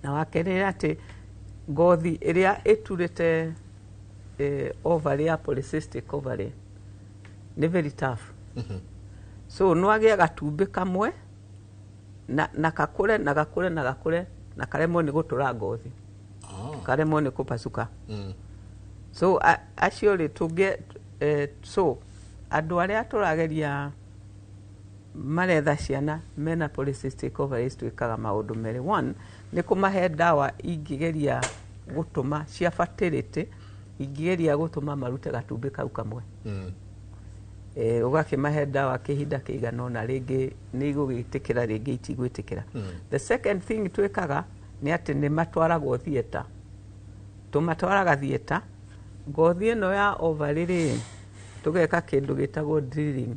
na wa kerĩ nĩ atĩ ngothi ĩrĩa ĩturĩte ovary ya polycystic ovary nĩ very tough. So no agĩe gatumbĩ kamwe na kakũre na gakũre na gakũre na karemwo nĩ gũtũra ngothi, karemwo nĩ kũpasuka. So acio rĩ tũngĩ so andũ arĩa tũrageria maretha ciana mena polycystic ovaries, twĩkaga maũndũ merĩ. One nĩ kũmahe ndawa ingĩgeria gũtũma cia fertility, ingĩgeria gũtũma marute gatumbĩ kau kamwe. Ũgakĩmahe ndawa kĩhinda kĩigana ũna, rĩngĩ nĩ igũgĩtĩkĩra, rĩngĩ itigwĩtĩkĩra. The second thing twĩkaga nĩ atĩ nĩ matwaragwo theatre, tũmatwaraga theatre, ngothi ĩno ya ovary rĩ, tũgeka kĩndũ gĩtagwo drilling,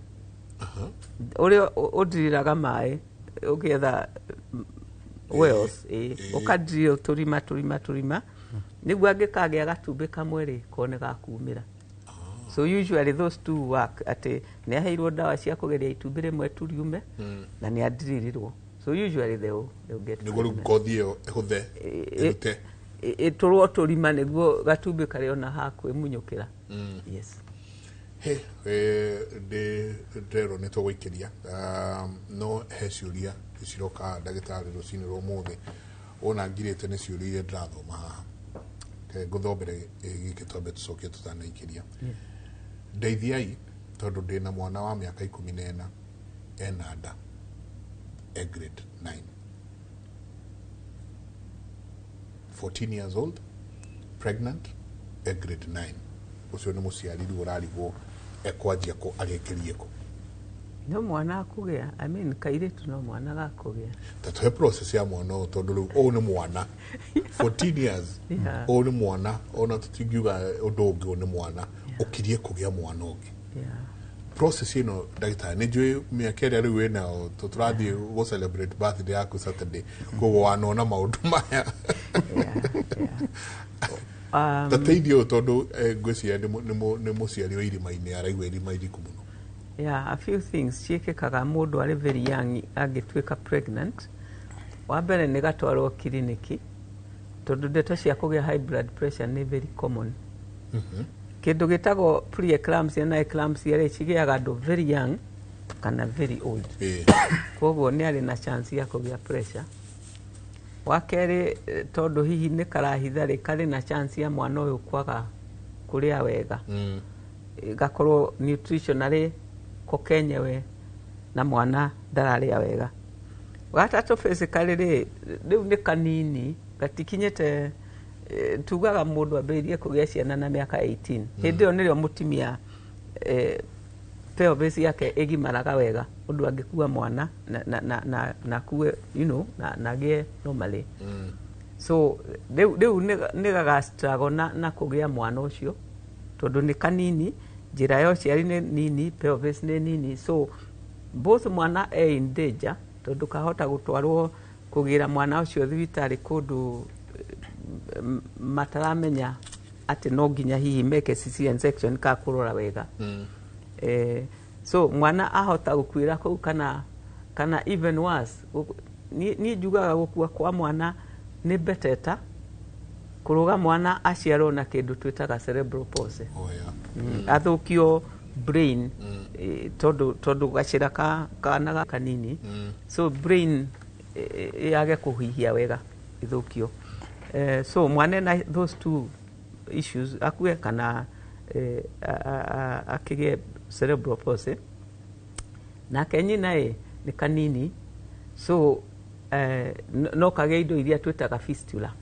ũrĩa ũndiriraga maĩ ũgĩetha wells, ũka drill tũrima tũrima tũrima nĩguo angĩkagĩa gatumbĩ kamwe rĩ, kone gakumĩra. So usually those two work, atĩ nĩ aheirwo ndawa cia kũgeria itumbĩ rĩmwe tu riume na nĩ adririrwo, so usually they'll get Nĩguo rĩu pregnant. Ngothi ĩyo ĩhũthe, ĩrute. Ĩtũrwo tũrima nĩguo gatumbĩ karĩ ona hakwĩmunyũkĩra, yes. He ndĩ ndĩrerwo nĩ tũgũikĩria, no he ciũria ciroka ndagĩtarĩ rũcinĩ rwa ũmũthĩ, wona ngirĩte nĩ ciũria iria ndĩrathoma haha. Reke ngũthombere gĩkĩ twambe tũcokie tũtanaikĩria. Ndeithiai tondũ ndĩna mwana wa mĩaka 14 ena nda, e grade 9, 14 years old, pregnant, e grade 9. Ũcio nĩ mũciari rĩu ũrarigwo ekwanjia kũ arĩkĩrie kũ. No mwana akũgĩa, I mean, kairĩtu no mwana gakũgĩa. Ta tũhe process ya mwana ũyũ, tondũ rĩu ũyũ nĩ mwana 14 years, ũyũ nĩ mwana, ona tũtingiuga ũndũ ũngĩ, ũyũ nĩ mwana ũkirie kũgĩa mwana ũngĩ. Process ĩno, ndagĩtarĩ, nĩ njũĩ mĩaka ĩrĩa rĩu wĩnayo, tũrathiĩ gũ celebrate birthday yaku Saturday, koguo wanona maũndũ maya. Yeah. Ta teithio ũyũ, tondũ ngwĩciria nĩ mũciari wa irima-inĩ, araigua irima iriku mũno. Yeah, a few things ciĩkĩkaga mũndũ arĩ very young angĩtuĩka pregnant. Wa mbere nĩ gatwarwo kiriniki, tondũ ndeto cia kũgĩa high blood pressure nĩ very common. Kĩndũ gĩtagwo pre-eclampsia na eclampsia rĩ, cigĩaga andũ very young kana very old. Koguo nĩ arĩ na chance ya kũgĩa pressure. Wa kerĩ, tondũ hihi nĩ karahitha rĩ, karĩ na chance ya mwana ũyũ kwaga kũrĩa wega, gakorwo nutritionally ko kenyewe na mwana ndararĩa wega. Gatatũ, physically rĩ, rĩu nĩ kanini, gatikinyĩte, tugaga mũndũ ambĩrĩrie kũgĩa ciana na mĩaka 18. Hĩndĩ ĩyo nĩrĩo mũtumia pelvis yake ĩgimaraga wega ũndũ angĩkua mwana na akue na agĩe normally. So rĩu nĩ gagastruggle na kũgĩa mwana ũcio, tondũ nĩ kanini, njĩra ya ũciari nĩ nini, pelvis nĩ nini, so both mwana e in danger, tondũ kahota gũtwarwo kũgĩra mwana ũcio thibitarĩ kũndũ mataramenya atĩ no nginya hihi meke cesarean section ka kũrora wega. So mwana ahota gũkuĩra kũu kana even worse. Niĩ njugaga gũkua kwa mwana nĩ beteta kũrũga mwana aciarwo na kĩndũ twĩtaga cerebral palsy. Oh, yeah. Athũkio brain, tondũ gacĩra ka kana ga kanini, so brain yage kũhihia wega, ithũkio. So mwana ena those two issues, akue kana akĩgĩe cerebral palsy. Nake nyina ĩ nĩ kanini, so no kagĩa indo iria twĩtaga fistula.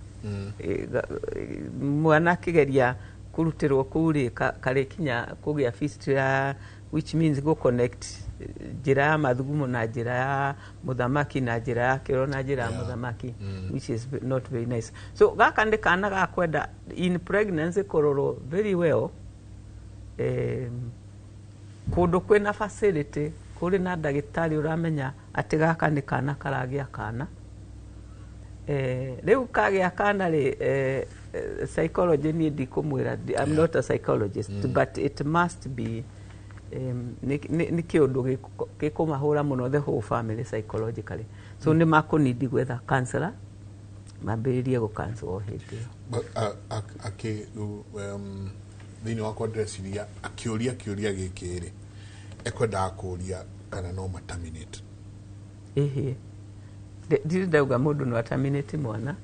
Mwana akĩgeria kũrutĩrwo kũu rĩ, karĩkinya kũgĩa fistula, which means gũ connect njĩra ya mathugumo na njĩra ya mũthamaki na njĩra ya kĩoro na njĩra ya mũthamaki, which is not very nice. So gaka nĩ kana ga kwenda in pregnancy kũrorwo very well, kũndũ kwĩna facility, kũrĩ na ndagĩtarĩ ũramenya atĩ gaka nĩ kana karagĩa kana. Rĩu kagĩa kana rĩ, psychology niĩ ndikũmwĩra, I'm not a psychologist, but it must be nĩ kĩũndũ gĩkũmahũra mũno, the whole family psychologically, so nĩ makũnindi gwetha counselor mambĩrĩrie gũ-counsel o hĩndĩ ĩyo. But, akĩ thĩinĩ wakwa ndĩreciria akĩũria kĩũria gĩkĩ rĩ, ekwendaga kũũria kana no materminate. Ĩhĩ. Ndirĩ ndauga mũndũ no aterminate mwana.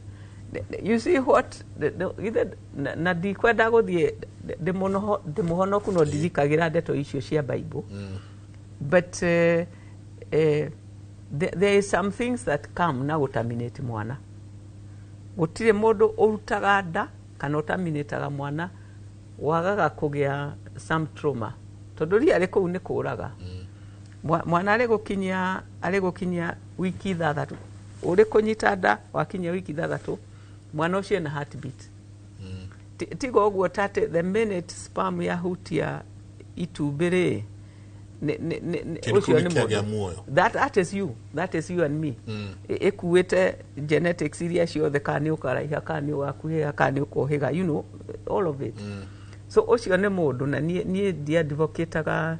You see what githe na ndikwenda gũthiĩ ndĩmũhonoku, no ndirikagĩra ndeto icio cia Bible, but there is some things that come na gũterminate mwana. Gũtirĩ mũndũ ũrutaga nda kana ũterminataga mwana wagaga kũgĩa some trauma. Tondũ ria rĩ kũu nĩ kũraga. Mwana arĩ gũkinyia wiki 6, ũrĩ kũnyita nda wakinyia wiki 6, mwana ũcio ena heartbeat. Tiga ũguo tate the minute sperm yahutia itumbĩ rĩ, Kĩndũ ũcio kĩu nĩ nĩ kĩagĩa mũndũ. muoyo. That is you, that is you and me. Ĩkuĩte genetics iria ciothe, kana nĩ ũkaraiha, kana nĩ ũgakuhĩha, kana nĩ ũkohĩga, you know, all of it. So ũcio nĩ mũndũ, na niĩ ndiadvocataga,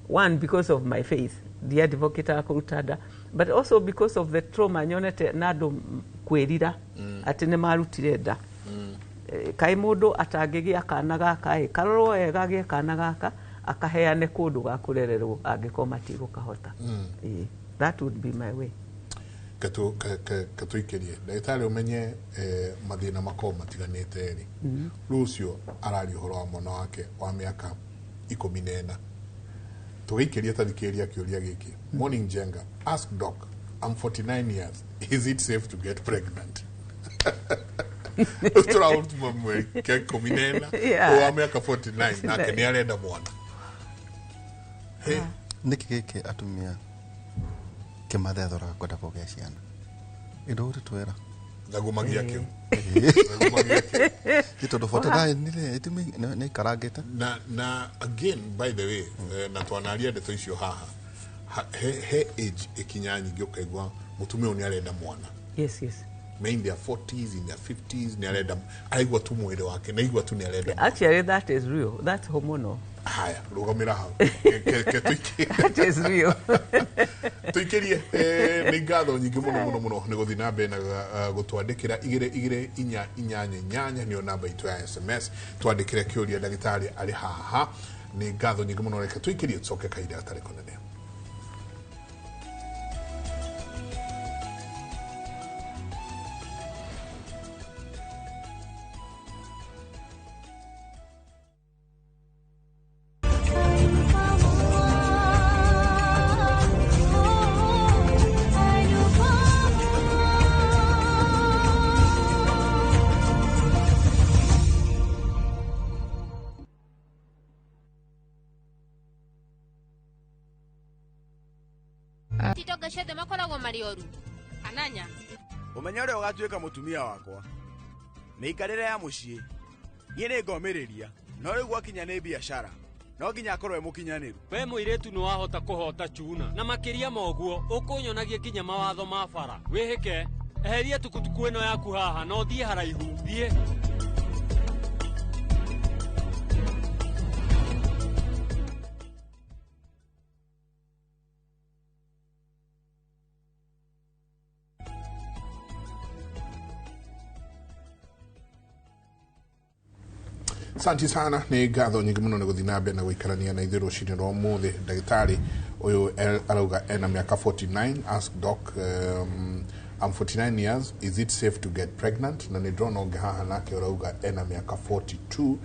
one, because of my faith, ndiadvocataga kũruta nda, but also because of the trauma nyonete na andũ kwĩrira atĩ nĩ marutire nda. Kaĩ mũndũ atangĩgĩa kana gaka ĩ, karorwo wega agĩe kana gaka, akaheane kũndũ ga kũrererwo angĩkorwo matigũkahota. Ĩĩ, that would be my way. Katũikĩrie ndagĩtarĩ ũmenye, mathĩna makoragwo matiganĩte rĩ. Rĩu ũcio araria ũhoro wa mwana wake wa mĩaka 14. Tũgĩikĩria, tathikĩrĩria kĩũria gĩkĩ: "Morning Njenga, ask doc, I'm 49 years, is it safe to get pregnant?" Tũraũtuma mweri ka 14 wa mĩaka 49, nake nĩ arenda mwana. Hey. Nĩkĩ gĩkĩ atumia kĩmathethoraga kwenda kũgĩa ciana ĩndũ ũrĩtwĩra? Ndagumagia kĩu. Ndagumagia kĩu. Nĩ tondũ 49 rĩ, nĩ ikarangĩte. Na again, by the way, na twanaria ndeto icio haha, he age ikinya nyingĩ ũkaigua mũtumia ũyũ nĩ arenda mwana. Yes. Me in their 40s, in their 50s, nĩ arenda, araigua tu mwĩrĩ wake naigua tu nĩ arenda mwana. Actually, that is real, that's hormonal. Haya, rũgamĩra hau. Ke tũikie. That is real. Tuikirie. Nĩ ngatho nyingĩ mũno mũno mũno nĩ gũthiĩ na mbere na gũtwandĩkĩra. 22488 nĩyo namba itũ ya SMS. Twandĩkĩre kĩũria, ndagĩtarĩ arĩ haha. Nĩ ngatho nyingĩ mũno. Reke tũikĩrie, tũcoke kahinda gatarĩ kũnene. Titonga ciothe makoragwo marĩ oru ananya. Ũmenye ũrĩa ũgatuĩka mũtumia wakwa, mĩikarĩre ya mũciĩ niĩ nĩ ngomĩrĩria, no rĩu gwakinya nĩ biacara no nginya akorwo e mũkinyanĩru. We mũirĩtu nĩ wahota kũhota chuna, na makĩria ma ũguo ũkũnyonagia nginya mawatho ma bara. Wĩhĩke, eheria tukutuku ĩno yaku haha na ũthiĩ haraihu, thiĩ. Asante sana, nĩ ngatho nyingĩ mũno nĩ gũthiĩ na mbere na gũikarania na ithuĩ rũcinĩ rwa ũmũthĩ. Ndagĩtarĩ ũyũ arauga ena mĩaka 49. "Ask doc, I'm 49 years, is it safe to get pregnant?" Na nĩ ndĩrona ũngĩ haha nake ũrauga ena mĩaka 42,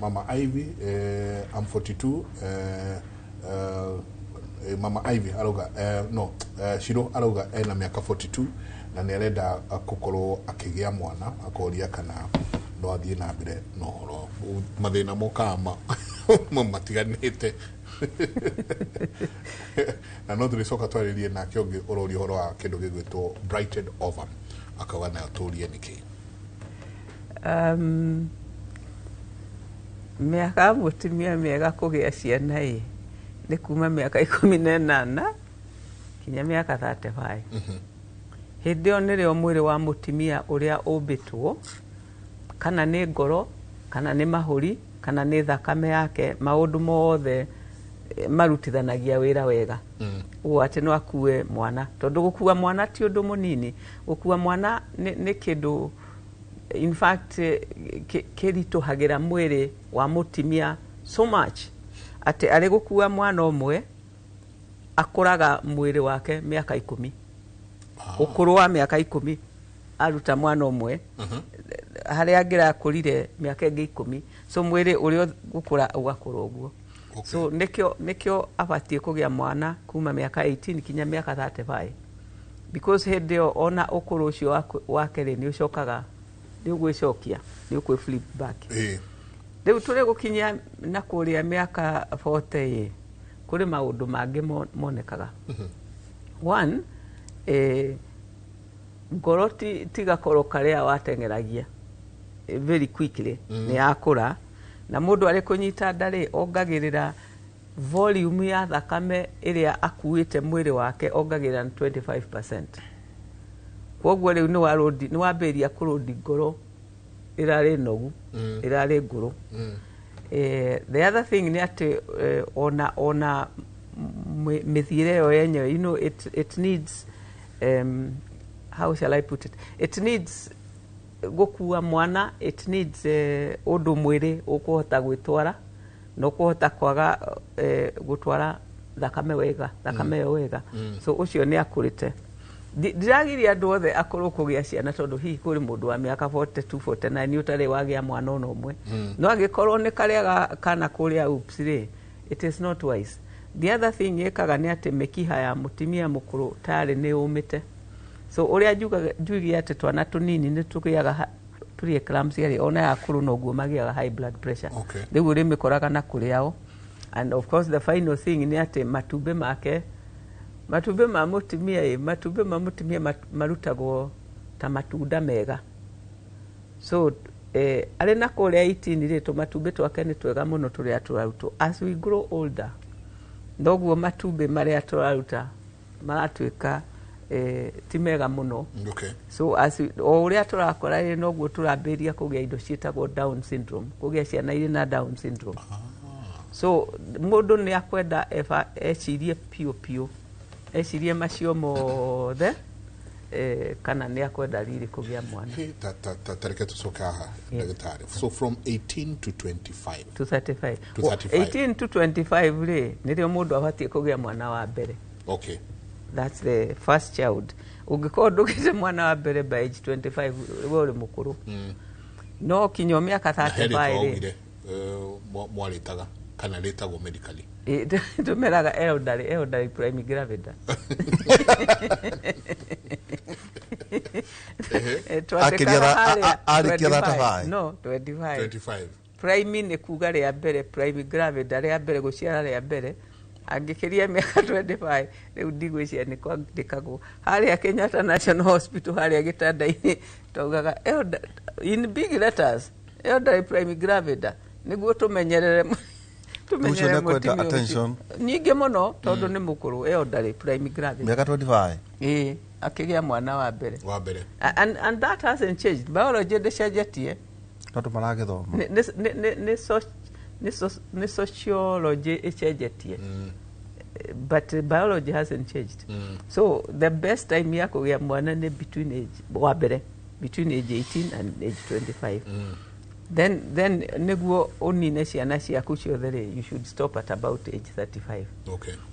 Mama Ivy, "I'm 42." Mama Ivy arauga, no, Shiro arauga ena mĩaka 42 na nĩ arenda gũkorwo akĩgĩa mwana, akoria kana no athiĩ na mbere na ũhoro. Mathĩna mokaga matiganĩte, na no tũrĩcoka twarĩrie nake ũngĩ ũroria ũhoro wa kĩndũ gĩgwĩtwo blighted ovum, akauga nayo tũrie nĩkĩ. Mĩaka ya mũtumia mĩega kũgĩa ciana ĩ nĩ kuma mĩaka 18 nginya mĩaka 35. Hĩndĩ ĩyo nĩrĩo mwĩrĩ wa mũtumia ũrĩa ũmbĩtwo, kana nĩ ngoro, kana nĩ mahũri, kana nĩ thakame yake, maũndũ mothe marutithanagia wĩra wega ũguo atĩ no akue mwana, tondũ gũkua mwana ti ũndũ mũnini. Gũkua mwana nĩ kĩndũ, in fact, kĩritũhagĩra mwĩrĩ wa mũtumia so much atĩ arĩ gũkua mwana ũmwe akũraga mwĩrĩ wake mĩaka 10, ũkũrũ wa mĩaka 10 aruta mwana ũmwe, harĩa angĩrakũrire mĩaka ĩngĩ 10. So mwĩrĩ ũrĩa gũkũra ũgakũra ũguo. So nĩkĩo abatiĩ kũgĩa mwana kuma mĩaka 18 kinya mĩaka 35, because hĩndĩ ĩyo ona ũkũrũ ũcio wake rĩ, nĩ ũcokaga, nĩ ũgwĩcokia, nĩ ũkwĩ flip back. Rĩu tũrĩ gũkinyia na kũrĩa mĩaka 40 ĩ, kũrĩ maũndũ mangĩ monekaga. One, ngoro ti gakoro karĩa wateng'eragia very quickly, nĩ yakũra, na mũndũ arĩ kũnyita nda rĩ, ongagĩrĩra volume ya thakame ĩrĩa akuĩte mwĩrĩ wake, ongagĩrĩra na 25%. Koguo rĩu nĩ warũndi, nĩ wambĩrĩria kũrũndi ngoro ĩrarĩ nogu, ĩrarĩ ngũrũ. The other thing nĩ atĩ ona mĩthiĩre ĩyo yenyewe, it needs, how shall I put it, it needs gũkua mwana, it needs ũndũ mwĩrĩ ũkũhota gwĩtwara na ũkũhota kwaga gũtwara thakame wega, thakame ĩyo wega. So ũcio nĩ akũrĩte. Ndiragiria andũ othe akũrũ kũgĩa ciana, tondũ hihi kũrĩ mũndũ wa mĩaka 42, 49 ũtarĩ wagĩa mwana ona ũmwe, no angĩkorwo nĩ karĩa kana kũrĩa oops rĩ, it is not wise. The other thing ĩkaga nĩ atĩ mĩkiha ya mũtumia mũkũrũ tarĩ nĩ ũmĩte. So ũrĩa njuge atĩ twana tũnini nĩ tũgĩaga pre-eclampsia rĩ, ona ya akũrũ noguo magĩaga high blood pressure. Rĩu ũrĩmĩkoraga na kũrĩ ao. And of course the final thing nĩ atĩ matumbĩ make, matumbĩ ma mũtumia ĩ, matumbĩ ma mũtumia marutagwo ta matunda mega. So arĩ na kũrĩa 18 rĩ, tũmatumbĩ twake nĩ twega mũno tũrĩa tũrarutwo. As we grow older, noguo matumbĩ marĩa tũraruta maratuĩka ti mega mũno. So as o ũrĩa tũrakũra rĩ, noguo tũrambĩrĩria kũgĩa indo ciĩtagwo Down syndrome, kũgĩa ciana irĩ na Down syndrome. So mũndũ nĩ akwenda eba ecirie piũ piũ, ecirie macio mothe, kana nĩ akwenda riri kũgĩa mwana. Hey, ta reke tũcoke haha, ndagĩtarĩ. So from 18 to 25? To 35. To 35. 18 to 25 rĩ, nĩrĩo mũndũ abatiĩ kũgĩa mwana wa mbere. That's the first child. Ũngĩkorwo ndũgĩte mwana wa mbere by age 25, we ũrĩ mũkũrũ. No kinya mĩaka Na he 35 rĩtwa rĩ, waugire, mwarĩtaga kana rĩtagwo medically? Tũmeraga elderly prime gravida. Akĩria Twandĩkaga harĩa arĩkia 25. 35? No, 25. 25. Prime nĩ kuga rĩa mbere, prime gravida, rĩa mbere, gũciara rĩa mbere. Angĩkĩria mĩaka 25 rĩu, ndigwĩciria nĩ kwandĩkagwo harĩa Kenyatta National Hospital, harĩa gĩtanda-inĩ taugaga in big letters, "Elderly prime gravida," nĩguo tũmenyerere Ũcio nĩekwenda mũtumia ũcio. Attention. Nyingĩ mũno, tondũ nĩ mũkũrũ, elderly prime gravida. Mĩaka 25. Ĩĩ, akĩgĩa mwana wa mbere. Wa mbere. And that hasn't changed. Biology ndĩcenjetie. No andũ maragĩthoma. Nĩ sociology ĩcenjetie, but biology hasn't changed. So the best time ya kũgĩa mwana nĩ between age wa mbere, between age 18 and age 25. Then nĩguo ũnine ciana ciaku ciothe rĩ, you should stop at about age 35.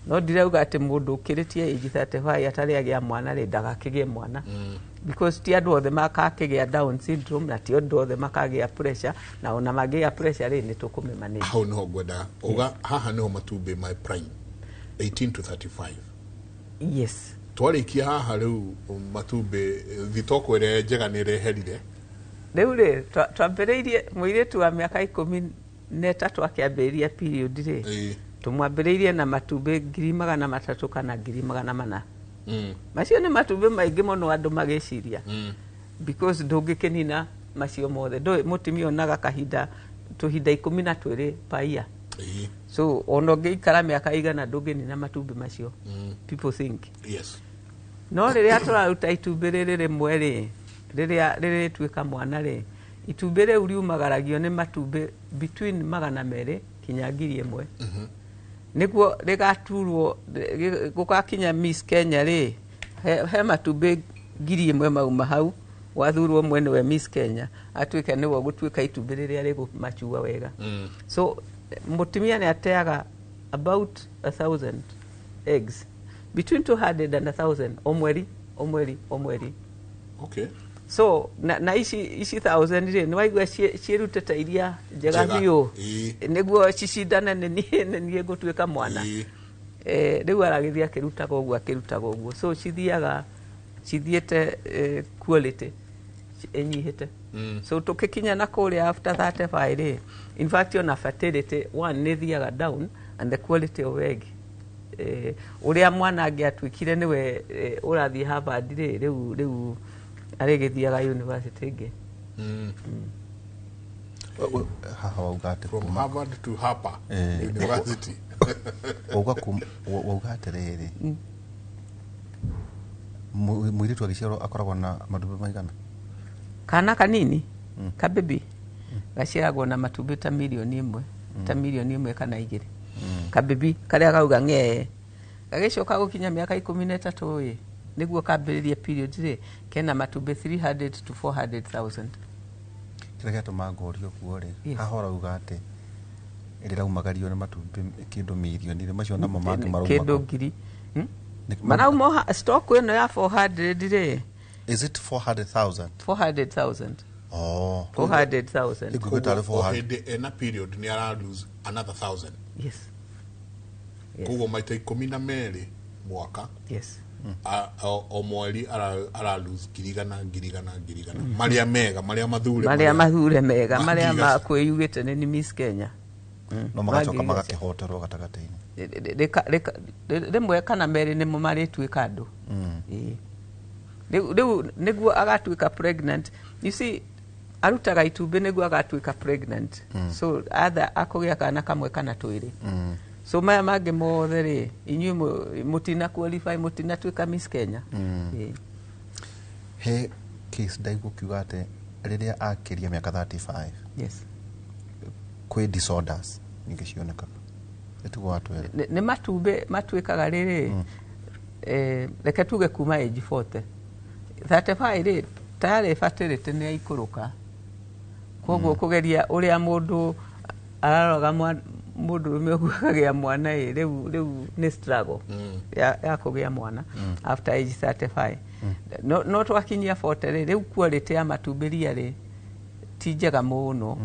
No ndirauga atĩ mũndũ ũkĩrĩtie age 35 atarĩ agĩa mwana rĩ, ndagakĩgĩe mwana, because ti andũ othe makakĩgĩa Down syndrome, na ti andũ othe makagĩa pressure, na ona mangĩgĩa pressure rĩ, nĩ tũkũmĩmanage. Hau niho ngwenda uga, haha niho matumbĩ my prime, 18 to 35? Yes. Twarĩkia haha rĩu, matumbĩ thitoko ĩrĩa njega nĩ ĩreherire. Rĩu rĩ, twambĩrĩirie mũirĩtu wa mĩaka 13 akĩambĩrĩria period rĩ, tũmwambĩrĩirie na matumbĩ 300,000 kana 400,000. Macio nĩ matumbĩ maingĩ mũno andũ magĩciria, because ndũngĩkĩnina macio mothe. Ndũĩ mũtumia onaga kahinda tũhinda 12 paia. So ona ũngĩikara mĩaka igana, ndũngĩnina matumbĩ macio, people think. No rĩrĩa tũraruta itumbĩ rĩrĩ rĩmwe rĩ, rĩrĩa rĩrĩtuĩka mwana rĩ, itumbĩ rĩu riumagaragio nĩ matumbĩ between 200 kinya 1000, nĩguo rĩgaturwo gũgakinya Miss Kenya rĩ, he matumbĩ 1000 mauma hau, wathurwo ũmwe nĩwe Miss Kenya, atuĩke nĩwe ũgũtuĩka itumbĩ rĩrĩa rĩgũmachua wega. So mũtumia nĩ ateaga about 1,000 eggs, between 200 and 1,000, o mweri, o mweri, o mweri. So na ici 1,000 rĩ, nĩ waigua ciĩrutĩte iria njega Njega. biũ, nĩguo cicindane nĩ niĩ ngũtuĩka mwana. Rĩu aragĩthiĩ akĩrutaga ũguo, akĩrutaga ũguo, so cithiaga cithiĩte, quality ĩnyihĩte. So tũkĩkinya na kũrĩa after 35 rĩ, in fact ona fertility one nĩ thiaga down and the quality of egg, ũrĩa mwana angĩatuĩkire nĩwe ũrathiĩ Harvard rĩ, rĩu arĩgĩthiaga university ĩngĩ. Haha wauga atĩ From Harvard to Harper University. Wauga atĩrĩrĩ, mũirĩtu agĩciarwo akoragwo na matumbĩ maigana? Kana kanini, kabibi, gaciaragwo na matumbĩ ta 1 million, ta 1 kana 2 million, kabibi karĩa gauga ng'ee. Gagĩcoka gũkinya mĩaka 13 ĩ, nĩguo kambĩrĩrie period rĩ, kena matumbĩ 300 to 400,000. Kĩrĩa gĩatũma ngorio kuo rĩ, Yes. haha ũrauga atĩ rĩraumagario nĩ matumbĩ kĩndũ mirioni rĩ, macio namo mangĩ marauma kĩndũ kũ? ngiri. Marauma stock ĩno ya 400 rĩ. Is it 400,000? 400,000. Oh. 400,000. Ĩngũigua tarĩ O 400. hĩndĩ ena period nĩ ara lose another 1,000. Yes. Koguo maita 12 mwaka. O mweri ara lose 100,000, 100,000, 100,000, marĩa mega, marĩa mathure. Marĩa mathure mega, ma marĩa 100,000. makwĩyugĩte nĩ Miss Kenya. No magacoka Ma 100,000. magakĩhoterwo gatagatĩ-inĩ. Rĩmwe kana merĩ nĩmo marĩtuĩka andũ. Ĩĩ. Rĩu nĩguo agatuĩka pregnant, you see, arutaga itumbĩ nĩguo agatuĩka pregnant. So either akũgĩa kana kamwe kana twĩrĩ. So maya mangĩ mothe rĩ, inyuĩ mũtina qualify, mũtinatuĩka Miss Kenya. Ĩĩ. He case ndaigua ũkiuga atĩ rĩrĩa akĩria mĩaka 35, kwĩ disorders nyingĩ cionekaga, ĩtiguo watwĩra? Nĩ matumbĩ matuĩkaga rĩrĩ, reke tuge kuma age 40, 35 rĩ, tayarĩ fertility nĩ yaikũrũka, koguo kũgeria ũrĩa mũndũ araroga mũndũrũme ũguo akagĩa mwana ĩ, rĩu nĩ struggle ya kũgĩa mwana after age 35. No twakinyia 40 rĩ, rĩu quality ya matumbĩ ria rĩ ti njega mũno,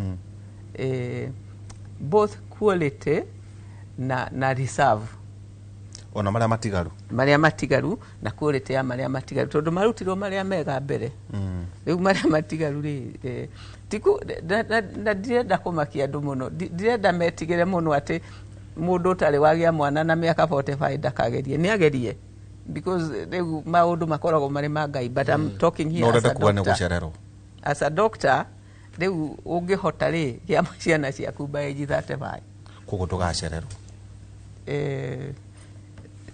both quality na reserve. Ona marĩa matigaru. Marĩa matigaru na quality ya marĩa matigaru, tondũ marutirwo marĩa mega mbere. Rĩu marĩa matigaru rĩ, tiku na ndirenda kũmakia andũ mũno. Ndirenda metigĩre mũno atĩ mũndũ ũtarĩ wagĩa mwana na mĩaka 45 ndakagerie, nĩ agerie, because rĩu maũndũ makoragwo marĩ ma Ngai, but I'm talking here No as ũrenda a kuga nĩ doctor. gũcererwo. As a doctor, rĩu ũngĩhota rĩ, gĩa ciana ciaku by age 35. Koguo ndũgacererwo.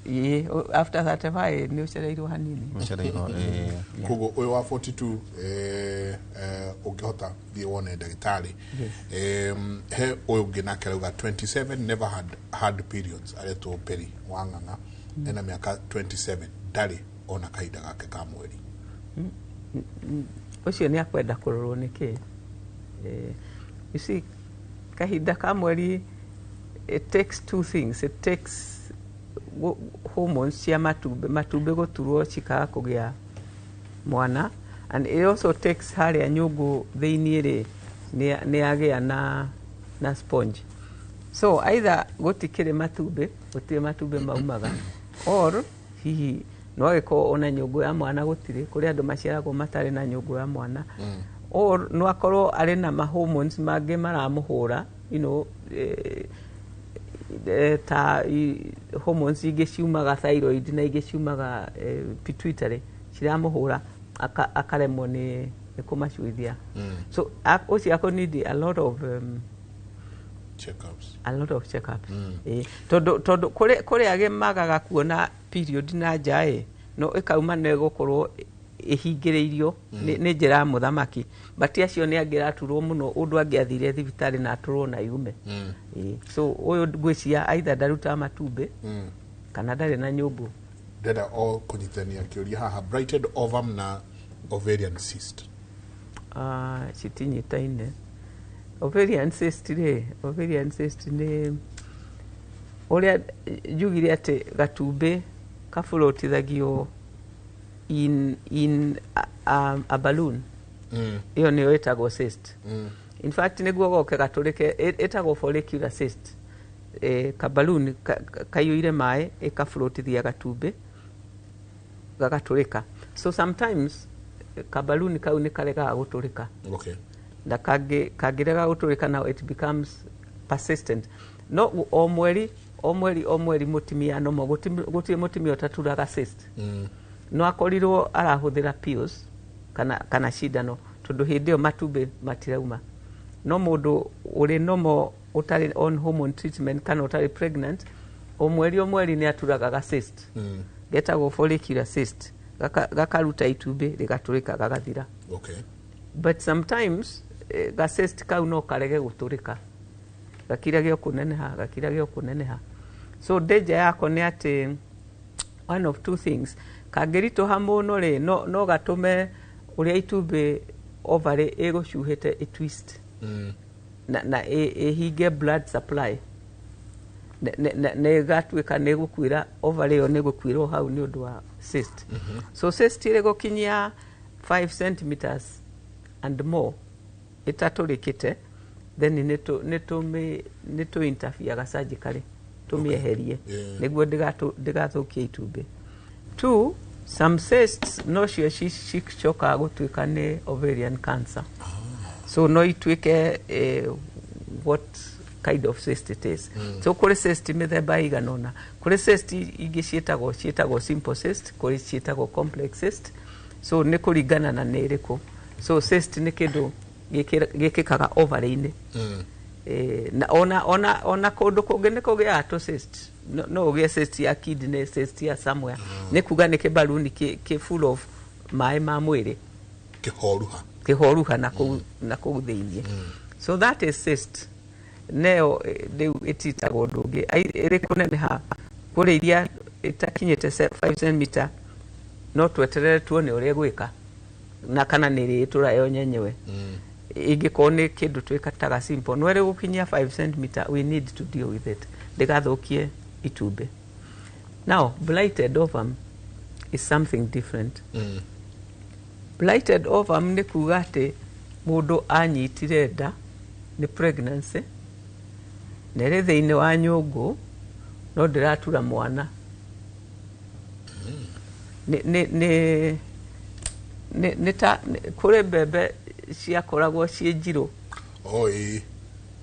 Ĩĩ, after 35 nĩ ũcereirwo hanini. Ũcereirwo, ĩĩ. Koguo ũyũ wa 42, ũngĩhota thiĩ wone ndagĩtarĩ. He ũyũ ũngĩ nake arauga 27, never had had periods, aretwo Peri wa Ng'ang'a, ena mĩaka 27, ndarĩ ona kahinda gake ka mweri. Ũcio nĩ akwenda kũrorwo nĩkĩ. You see, kahinda ka mweri, it takes two things. It takes hormones cia matumbĩ gũturwo cikaga kũgĩa mwana, and it also takes harĩa nyũngũ thĩiniĩ rĩ, nĩ yagĩa na sponge. So either gũtikĩrĩ matumbĩ, gũtirĩ matumbĩ maumaga, or hihi no agĩkorwo ona nyũngũ ya mwana gũtirĩ. Kũrĩ andũ maciaragwo matarĩ na nyũngũ ya mwana, or no akorwo arĩ na ma hormones mangĩ maramũhũra, ta hormones ingĩ ciumaga thyroid na ingĩ ciumaga pituitary, ciramũhũra akaremwo nĩ kũmacuithia. So ũcio akũ need a lot of checkups. A lot of checkups. Tondũ kũrĩ angĩ magaga kuona period na nja ĩ, no ĩkauma nĩ gũkorwo ĩhingĩrĩirio nĩ njĩra ya mũthamaki, but acio nĩ angĩraturwo mũno ũndũ angĩathire thibitarĩ na aturwo na yume. So ũyũ ngwĩciria either ndarutaga matumbĩ kana ndarĩ na nyũngũ. Ndĩrenda o kũnyitania kĩũria haha, blighted ovum na ovarian cyst. Citinyitaine. Ovarian cyst rĩ, ovarian cyst nĩ ũrĩa njugire atĩ gatumbĩ kaburutithagio in a balloon. Ĩyo nĩyo ĩtagwo cyst. In fact, nĩguo goke gatũrĩke, ĩtagwo follicular cyst. Kabaluni kaiyũire maĩ, ĩkafloatithia gatumbĩ gagatũrĩka. So sometimes Kabaluni kau nĩ karegaga gũtũrĩka. Na kangĩrega gũtũrĩka, now it becomes persistent. No o mweri, o mweri, o mweri mũtumia nomo gũtirĩ mũtumia ũtaturaga cyst. No akorirwo arahũthĩra pills kana cindano, tondũ hĩndĩ ĩyo matumbĩ matirauma. No mũndũ ũrĩ nomo, ũtarĩ on hormone treatment kana ũtarĩ pregnant, o mweri, o mweri nĩ aturaga ga cyst getagwo follicular cyst. Gakaruta itumbĩ, rĩgatũrĩka, gagathira. But sometimes ga cyst kau no karege gũtũrĩka, gakirage o kũneneha, gakirage o kũneneha. So danger yako nĩ atĩ one of two things: kangĩritũha mũno rĩ, no gatũme ũrĩa itumbĩ, ovary ĩgũcuhĩte, ĩtwist na ĩhinge blood supply, na ĩgatuĩka nĩ ĩgũkuĩra, ovary ĩyo nĩ ĩgũkuĩrwo hau nĩ ũndũ wa cyst. So cyst ĩrĩ gũkinyia 5 centimeters and more ĩtatũrĩkĩte, then nĩ tũ interferega surgically tũmĩeherie nĩguo ndĩgathũkie itumbĩ. Two, some cysts no cio cicokaga gũtuĩka nĩ ovarian cancer. So no ituĩke what kind of cyst it is. So kũrĩ cyst mĩthemba ĩigana ũna. Kũrĩ cyst ingĩ ciĩtagwo simple cyst, kũrĩ ciĩtagwo complex cyst. So nĩ kũringana na nĩ ĩrĩkũ. So cyst nĩ kĩndũ gĩkĩkaga ovary-inĩ. Na ona kũndũ kũngĩ nĩ kũgĩaga tũ cyst. No ũgĩe cyst ya kidney, cyst ya somewhere. Nĩ kuga nĩ kĩbaruni kĩ full of maĩ ma mwĩrĩ. Kĩhoruha. Kĩhoruha na kũu thĩiniĩ. So that is cyst. Neyo rĩu ĩtitagwo ũndũ ũngĩ. Ĩrĩ kũneneha kũrĩ iria ĩtakinyĩte 5 cm, no tweterere tuone ũrĩa ĩgwĩka na kana nĩ ĩrĩtũra yo nyenyewe. Ingĩkorwo nĩ kĩndũ twĩkataga simple, no ĩrĩ gũkinyia 5 cm, we need to deal with it ndĩgathũkie itumbĩ. Now blighted ovum is something different. Blighted ovum nĩ kuga atĩ mũndũ anyitire nda, nĩ pregnancy, na ĩrĩ thĩinĩ wa nyũngũ, no ndĩratura mwana. Nĩ ta kũrĩ mbembe ciakoragwo ciĩ njirũ. Oh, ĩĩ.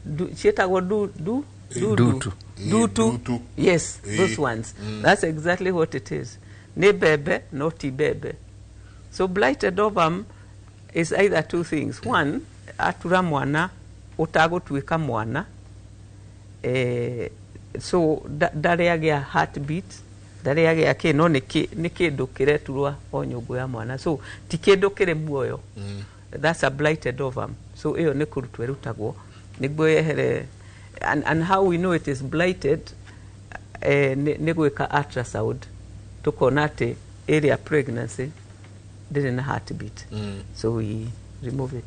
Ciĩtagwo du dudu. Ndutu. Ĩĩ, Dutu. ndutu. Yes. Those ones. That's exactly what it is. Nĩ mbembe no ti mbembe. So blighted ovum is either two things: one, atura mwana ũtagũtuĩka mwana, so ndarĩ agĩa heartbeat, ndarĩ agĩa kĩ, no nĩ kĩndũ kĩreturwa o nyũngũ ya mwana, so ti kĩndũ kĩrĩ muoyo. That's a blighted ovum. So ĩyo nĩ kũrutwo ĩrutagwo nĩguo yehere. And how we know it is blighted, nĩ gwĩka ultrasound, tũkona atĩ area pregnancy ndĩrĩ na heartbeat. So we remove it.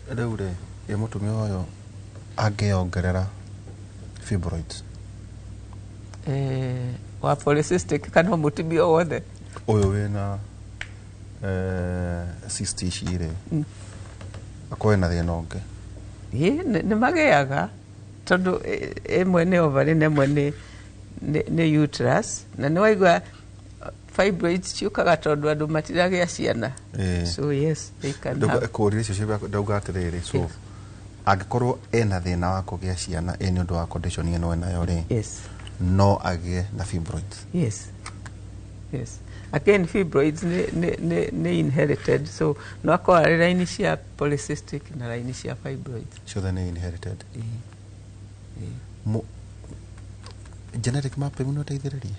Rĩu rĩ, ĩ mũtumia ũyũ angĩongerera fibroids? Wa polycystic kana mũtumia o wothe? Ũyũ wĩna cyst ici rĩ, akorwo ena thĩna ũngĩ. Ĩ, nĩ magĩaga tondũ ĩmwe nĩ ovary na ĩmwe nĩ uterus, na nĩ waigua fibroids ciũkaga tondũ andũ matiragĩa ciana. So yes, they can have. Kũũria icio cia ndauga atĩrĩrĩ, so angĩkorwo ena thĩna wa kũgĩa ciana ĩ nĩ ũndũ wa condition ĩno enayo rĩ, no agĩe na fibroids? Yes. Again, fibroids nĩ inherited, so no akorwo arĩ raini cia polycystic na raini cia fibroids. Ciothe nĩ inherited. Genetic mapping no ĩteithĩrĩrie?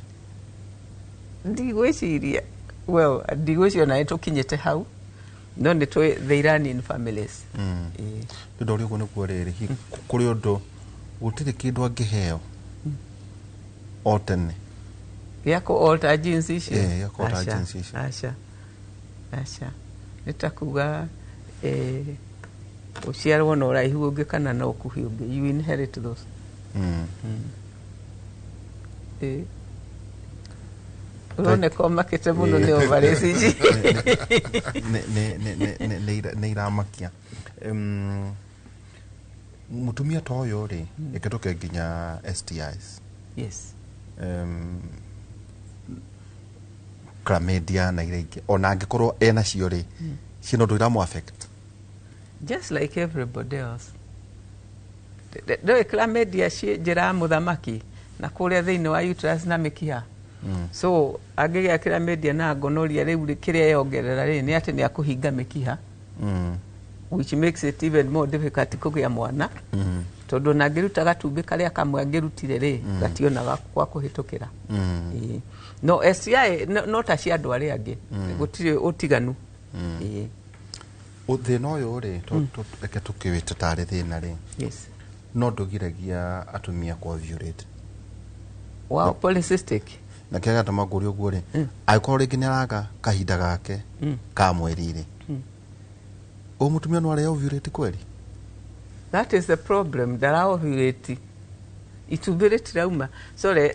Ndigwĩciria, well, ndigwĩciria ona nĩ tũkinyĩte hau, no nĩ tũĩ they run in families. Nĩ ũndũ ũrĩa ũguo nĩguo rĩrĩ, hihi kũrĩ ũndũ gũtirĩ kĩndũ angĩheo o tene? Gĩa kũ alter genes icio? Eh, gĩa kũ alter Aca, genes icio. Aca, aca, nĩ ta kuga ũciarwo na ũraihu ũngĩ kana na ũkuhĩ ũngĩ. You inherit those. Ũroneka ũmakĩte mũno nĩ ovaries ici. Nĩ iramakia. Mũtumia ta ũyũ rĩ, ĩkĩtũke nginya STIs. Chlamydia na iria ingĩ, ona angĩkorwo ena cio rĩ, ciĩna ũndũ iramu affect? Just like everybody else. Ndũĩ chlamydia ciĩ njĩra ya mũthamaki na kũrĩa thĩinĩ wa uterus na mĩkiha. So angĩgĩa chlamydia na gonorrhea, rĩu rĩ, kĩrĩa yongerera rĩ, nĩ atĩ nĩ akũhinga mĩkiha, which makes it even more difficult kũgĩa mwana, tondũ ona angĩruta gatumbĩ karĩa kamwe angĩrutire rĩ, gationaga gwa kũhĩtũkĩra. Ĩĩ. No STI no ta cia andũ arĩa angĩ, gũtirĩ ũtiganu. Ĩĩ. Thĩna ũyũ rĩ, reke tũkĩwĩte tarĩ thĩna rĩ, no ndũgiragia atumia ku ovulate? Wow, polycystic. Na kĩrĩa gĩatũma ngũrie ũguo rĩ, angĩkorwo rĩngĩ nĩ araga kahinda gake ka mweri rĩ, ũyũ mũtumia no arĩa ovulate kweri? That is the problem, ndara ovulate, itumbĩ rĩtirauma. Sorry,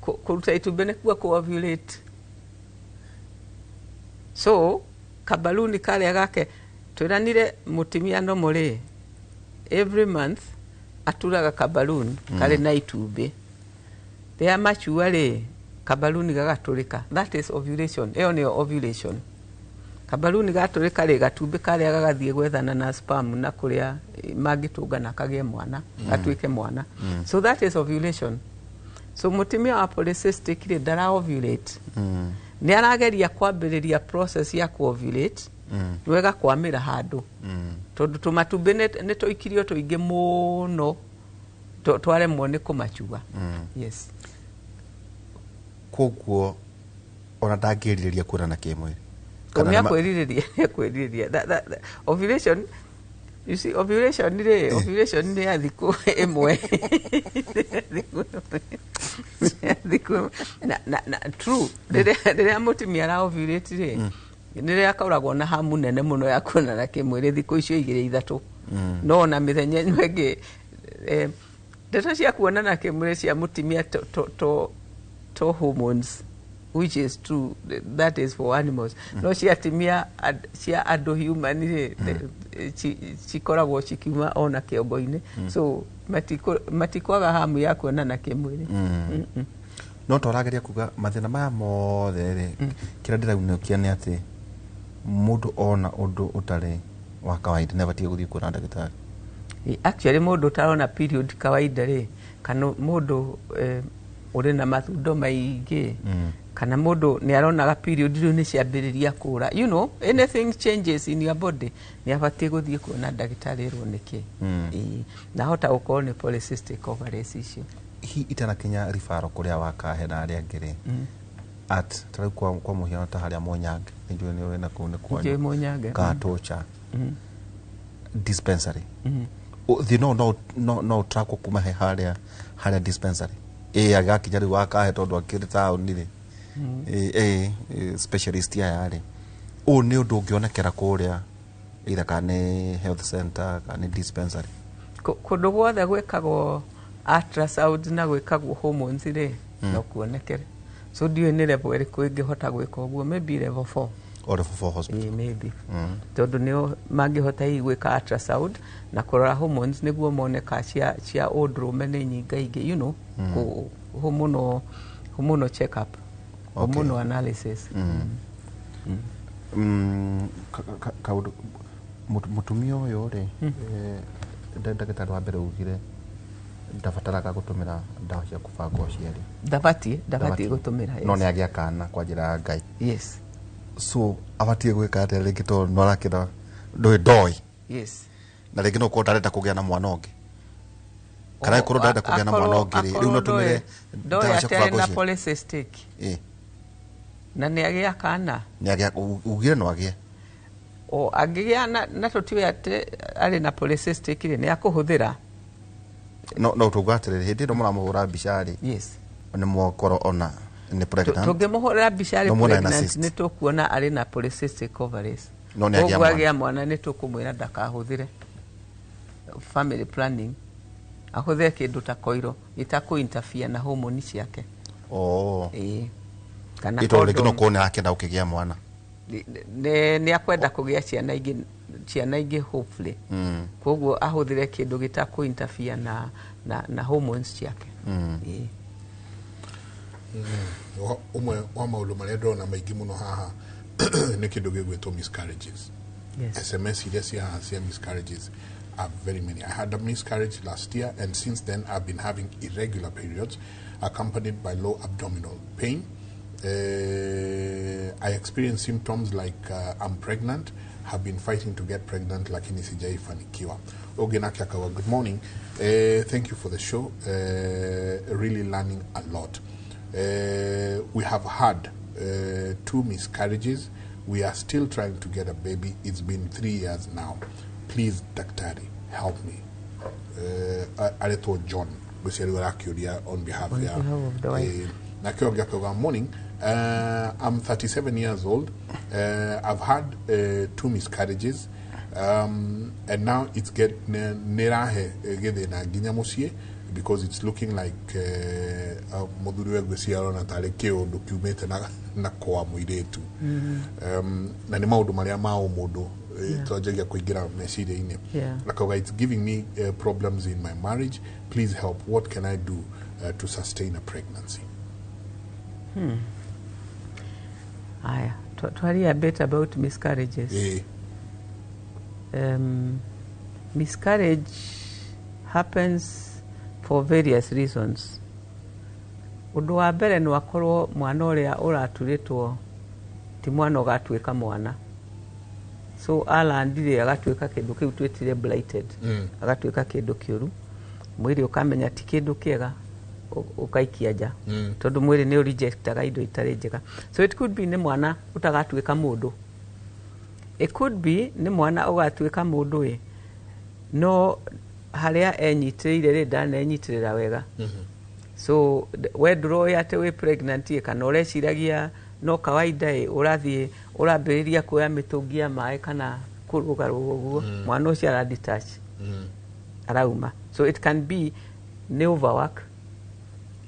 kũruta itumbĩ nĩkuo kũ ovulate. So kabaluni karĩa gake twĩranire mũtumia nomo rĩ, every month aturaga kabaluni karĩ na itumbĩ. Rĩrĩa macua rĩ, kabaluni gagatũrĩka. That is ovulation, ĩyo nĩyo ovulation. Kabaluni gatũrĩka rĩ, gatumbĩ karĩa gagathiĩ gwethana na sperm na kũrĩa mangĩtũngana kagĩe mwana, gatuĩke mwana. So that is ovulation. So mũtumia wa polycystic rĩ, ndara ovulate. Nĩ arageria kwambĩrĩria process ya kuovulate, nĩ ĩgakwamĩra handũ, tondũ tũmatumbĩ nĩ tũikirio tũingĩ mũno, twaremwo nĩ kũmacua. Yes. Koguo ona ndangĩrirĩria kuonana kĩmwĩrĩ? Nĩ akwĩrirĩria, nĩ akwĩrirĩria. Ovulation, you see, ovulation rĩ, ovulation nĩ ya thikũ ĩmwe. Nĩ ya thikũ ĩmwe. Na true, rĩrĩa mũtumia ara ovulate rĩ, rĩrĩa akoragwo na hamu nene mũno ya kuonana kĩmwĩrĩ thikũ icio igĩrĩ ithatũ, no ona mĩthenya ĩno ĩngĩ, ndeto cia kuonana kĩmwĩrĩ cia mũtumia to hormones, which is true, that is for animals, no cia atumia, cia andũ human rĩ, cikoragwo cikiuma ona kĩongo-inĩ, so matikwaga hamu ya kuonana kĩmwĩrĩ. No twarageria kuga mathĩna maya mothe rĩ, kĩrĩa ndĩraunĩkia nĩ atĩ mũndũ ona ũndũ ũtarĩ wa kawaida nĩ abatiĩ gũthiĩ kuona ndagĩtarĩ. Actually, mũndũ ũtarona period kawaida rĩ, kana mũndũ ũrĩ na mathundo maingĩ, kana mũndũ nĩ aronaga period rĩu nĩ ciambĩrĩria kũra, anything changes in your body, nĩ abatiĩ gũthiĩ kuona ndagĩtarĩ ĩrwo nĩkĩ. Ĩĩ. Na hota gũkorwo nĩ polycystic ovaries icio. Hi itanakinya ribaro kũrĩa wakahe na arĩa angĩ rĩ, at ta rĩu kwa mũhiano ta harĩa Mũnyange, nĩ njũĩ nĩ wĩna kũu nĩ kwanyu. Njũĩ Mũnyange. Gatocha dispensary, thĩna ũyũ no ũtrakwo kuma he harĩa dispensary ĩ agakinya rĩu wakahe, tondũ akĩrĩ taũni rĩ, ĩ specialist aya rĩ, ũũ nĩ ũndũ ũngĩonekera kũrĩa either kana nĩ health center kana nĩ dispensary? Kũndũ guothe gwĩkagwo ultrasound na gwĩkagwo hormones rĩ, no kuonekere. So ndiũĩ nĩ level ĩrĩkũ ĩngĩhota gwĩka ũguo, maybe level 4. Or level 4 hospital. Ĩĩ, maybe, tondũ nĩo mangĩhota hihi gwĩka ultrasound na kũrora hormones nĩguo mone ka cia ũndũrũme nĩ nyingaingĩ, hormonal check up, hormonal analysis. Kaũndũ mũtumia ũyũ rĩ, ndagĩtarĩ wa mbere ugire ndabataraga gũtũmĩra ndawa cia kũbanga ũciari? Ndabatiĩ gũtũmĩra. No nĩ agĩa kana kwa njĩra ya Ngai. Yes. So abatiĩ gwĩka atĩa rĩngĩ, tondũ no arakĩra ndũĩ ndoi, na rĩngĩ no ũkorwo ndarenda kũgĩa na mwana ũngĩ, kana ĩkorwo ndarenda kũgĩa na mwana ũngĩ rĩ, rĩu no tũmĩre ndoĩ ndawa cia atĩ arĩ kũbanga na ũciari? polycystic na nĩ agĩa kana. Nĩ agĩa, ugire no agĩe. O angĩgĩa na tũtiũĩ atĩ arĩ na polycystic rĩ, nĩ akũhũthĩra. No tuga atĩrĩrĩ, hĩndĩ ĩno mũramũhũra mbica rĩ, nĩ mwakorwo ona nĩ pregnant? Tũngĩmũhũrĩra mbica arĩ No muona ena pregnant, cyst. nĩ tũkuona arĩ na polycystic ovaries. No nĩ agĩa Koguo mwana. agĩa mwana, nĩ tũkũmwĩra ndakahũthĩre family planning, ahũthĩre kĩndũ ta koiro gĩtakũ interfere na hormone ciake. Ĩĩ, kana Ĩ tondũ rĩngĩ no condom. korwo nĩ arakĩenda gũkĩgĩa mwana. Nĩ akwenda kũgĩa ciana ingĩ, ciana ingĩ hopefully. Koguo ahũthĩre kĩndũ gĩtakũ interfere na hormones ciake. Ĩĩ. Ũmwe wa maũndũ marĩa ndĩrona maingĩ mũno haha nĩ kĩndũ gĩgwĩtwo miscarriages. SMS iria cia haha cia miscarriages are very many. I had a miscarriage last year, and since then I've been having irregular periods accompanied by low abdominal pain. I experience symptoms like I'm pregnant, have been fighting to get pregnant, lakini sijaifanikiwa. Ũngĩ nake akauga, good morning, thank you for the show, really learning a lot. We have had two miscarriages. We are still trying to get a baby. It's been 3 years now. Please, daktari, help me. Aretwo John gwĩciria rĩu arakĩũria on behalf On ya behalf of the wife. Nake ũngĩ akauga, morning, I'm 37 years old. I've had two miscarriages, and now it's get nĩrahe gĩthĩna nginya mũciĩ because it's looking like mũthuri we ngwĩciria arona tarĩ kĩũndũ kiumĩte na kwa mũirĩtu, na nĩ maũndũ marĩa ma ũmũndũ twanjagia kũingĩra meciria-inĩ. Akauga, it's giving me problems in my marriage. Please help. What can I do to sustain a pregnancy? Aya, twaria a bit about miscarriages. Miscarriage happens for various reasons. Ũndũ wa mbere no akorwo mwana ũrĩa ũraturĩtwo ti mwana ũgatuĩka mwana, so alandire agatuĩka kĩndũ kĩu twĩtire blighted, agatuĩka kĩndũ kĩũru, mwĩrĩ ũkamenya ti kĩndũ kĩega, ũkaikia nja, tondũ mwĩrĩ nĩ ũrejectaga indo itarĩ njega. So it could be nĩ mwana ũtagatuĩka mũndũ. It could be nĩ mwana ũgatuĩka mũndũ ĩ no harĩa enyitĩrĩire rĩ, ndanenyitĩrĩra wega. So we ndũroĩ atĩ wĩ pregnant ĩ, kana ũreciragia no kawaida ĩ, ũrathiĩ ũrambĩrĩria kuoya mĩtũngi ya maĩ kana kũrũgarũga ũguo, mwana ũcio ara detach, arauma. So it can be nĩ overwork.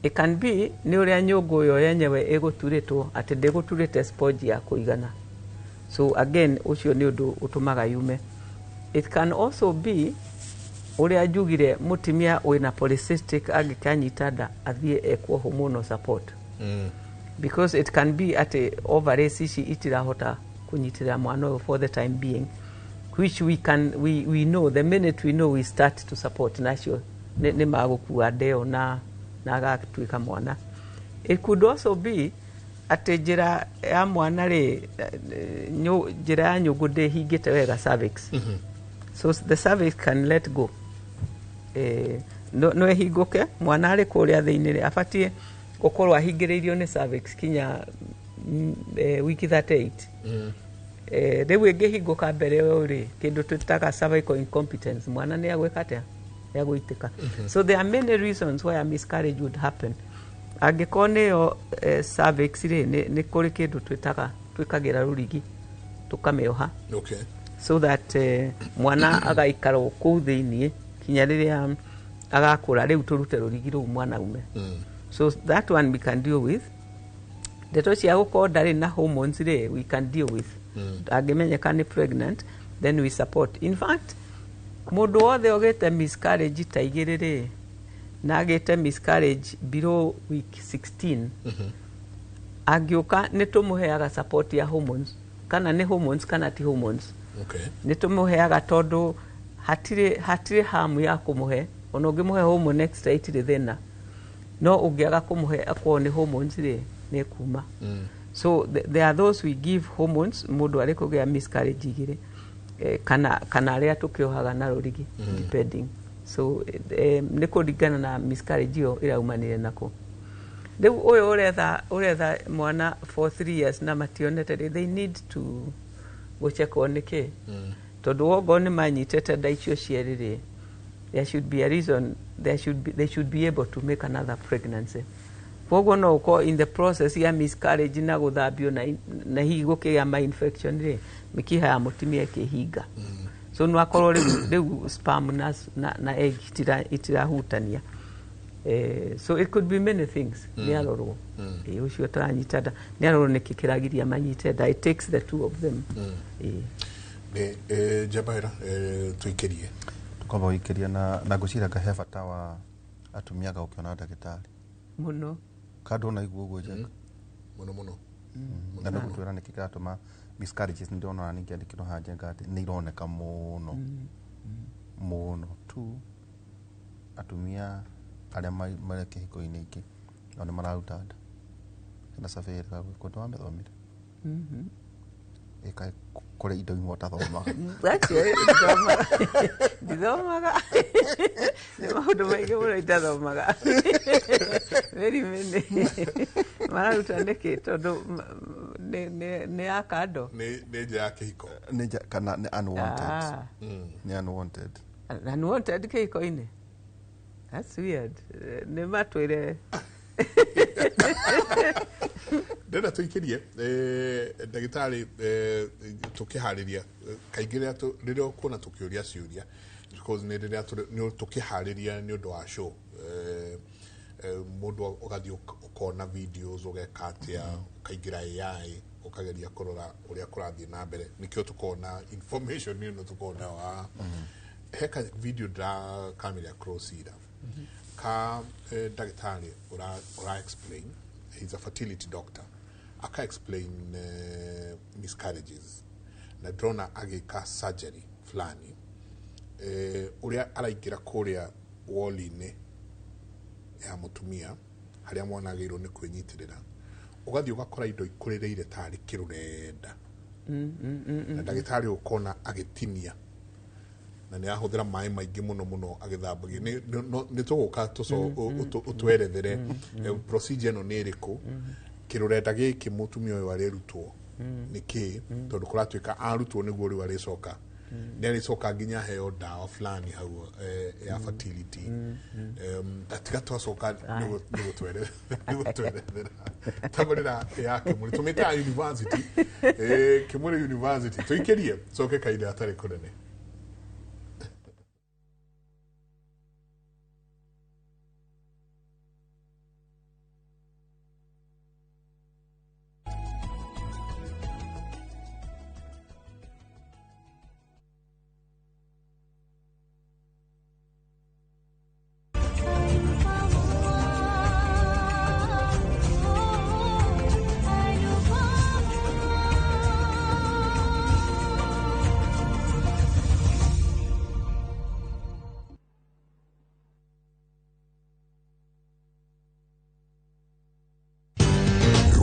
It can be nĩ ũrĩa nyũngũ ĩyo yenyewe ĩgũturĩtwo, atĩ ndĩgũturĩte sponge ya kũigana. So again, ũcio nĩ ũndũ ũtũmaga yume. It can also be ũrĩa njugire, mũtumia wĩna polycystic angĩkanyita nda athiĩ ekwo hormonal support, because it can be atĩ ovaries ici itirahota kũnyitĩrĩra mwana ũyũ for the time being, which we know the minute we know, we start to support nacio nĩ magũkua ndeo na agatuĩka mwana. It could also be atĩ njĩra ya mwana rĩ, njĩra ya nyũngũ ndĩhingĩte wega, cervix. So the cervix can let go, no ĩhingũke mwana arĩ kũrĩa thĩinĩ rĩ, abatiĩ gũkorwo ahingĩrĩirio nĩ cervix kinya wiki 38. Rĩu ĩngĩhingũka mbere ĩyo rĩ, kĩndũ twĩtaga cervical incompetence, mwana nĩ agwĩka atĩa? Nĩ agũitĩka. So there are many reasons why a miscarriage would happen. Angĩkorwo nĩyo cervix rĩ, nĩ kũrĩ kĩndũ twĩtaga, twĩkagĩra rũrigi tũkamĩoha, so that mwana agaikara o kũu thĩiniĩ kinya rĩrĩa agakũra, rĩu tũrute rũrigi rũu mwana ume. So that one we can deal with. Ndeto cia gũkorwo ndarĩ na hormones rĩ, we can deal with. Angĩmenyeka nĩ pregnant, then we support. In fact, mũndũ wothe ũgĩte miscarriage ta igĩrĩ rĩ, na agĩte miscarriage below week 16, angĩũka nĩ tũmũheaga support ya hormones, kana nĩ hormones kana ti hormones. Nĩ tũmũheaga tondũ hatirĩ hamu ya kũmũhe. Ona ũngĩmũhe hormone extra itirĩ thĩna, no ũngĩaga kũmũhe akorwo nĩ hormones rĩ, nĩ kuma. So there are those we give hormones, mũndũ arĩ kũgĩa miscarriage igĩrĩ, kana arĩa tũkĩohaga na rũrigi, depending. So nĩ kũringana na miscarriage ĩyo ĩraumanire nako. Rĩu ũyũ ũretha mwana for 3 years na mationete rĩ, they need to gũchekwo nĩkĩ, tondũ wongorwo nĩ manyitĩte nda icio cierĩ rĩ, there should be a reason. They should be able to make another pregnancy. Koguo no ũkorwo in the process ya miscarriage na gũthambio na hihi gũkĩgĩa ma infection rĩ, mĩkiha ya mũtumia ĩkĩhinga. So no akorwo rĩu sperm na egg itirahutania. So it could be many things. Nĩ arorwo. Ũcio ũtaranyita nda nĩ arorwo nĩkĩ kĩragiria manyite nda. It takes the two of them. Nĩ njambaĩra tũikĩrie. Tukwamba gũikĩria na ngwĩciria nga he bata wa atumia ga gũkĩona ndagĩtarĩ. Mũno. Kando na iguo guo Jack. Muno muno. Na nä gå twä ra nä kä kä ratå miscarriages nä ndĩrona ningĩ andĩkĩrwo haha Njenga atĩ nĩ ironeka mũno mũno tu atumia arĩa marĩ kĩhiko-inĩ ingĩ nao nĩ mararuta nda. Hena survey ĩrĩga gwĩkwo, nĩ wamĩthomire? Ĩka kũrĩ indo imwe ũtathomaga. Actually, ndithomaga. Nĩ maũndũ maingĩ mũno itathomaga. Very many. Mararuta nĩkĩ? Tondũ nĩ ya kando. Nĩ nja ya kĩhiko. Nĩ nja kana nĩ unwanted. Nĩ unwanted. Unwanted kĩhiko-inĩ. That's weird. Nĩ matwĩre. Ndĩrenda tũikĩrie ndagĩtarĩ, tũkĩharĩria kaingĩ rĩrĩa ũkuona tũkĩũria ciũria, because nĩ rĩrĩa tũkĩharĩria nĩ ũndũ wa show, mũndũ ũgathiĩ ũkona videos, ũgeka atĩa, ũkaingĩra AI, ũkageria kũrora ũrĩa kũrathiĩ na mbere, nĩkĩo tũkona information ĩno tũkona wa he ka video ndĩrakamĩria cross ira ka ndagĩtarĩ ũra explain, he's a fertility doctor, aka explain miscarriages, na ndĩrona agĩka surgery fulani, ũrĩa araingĩra kũrĩa wall-inĩ ya mũtumia harĩa mwana agĩrĩirwo nĩ kwĩnyitĩrĩra, ũgathiĩ ũgakora indo ikũrĩrĩire tarĩ kĩrũrenda, na ndagĩtarĩ ũkona agĩtinia na nĩ ahũthĩra maĩ maingĩ mũno mũno agĩthambagia. Nĩ tũgũka ũtwerethere procedure ĩno nĩ ĩrĩkũ, kĩrũrenda gĩkĩ mũtumia ũyũ arĩrutwo nĩ kĩ, tondũ kũratuĩka arutwo nĩguo rĩu arĩcoka nĩ arĩcoka nginya aheo ndawa fulani hau ya fertility. Tiga twacoka nĩgũtwerethera tabarĩra ya Kĩmũrĩ, tũmĩtaga university, Kĩmũrĩ University. Tũikĩrie coke kahinda gatarĩ kũnene.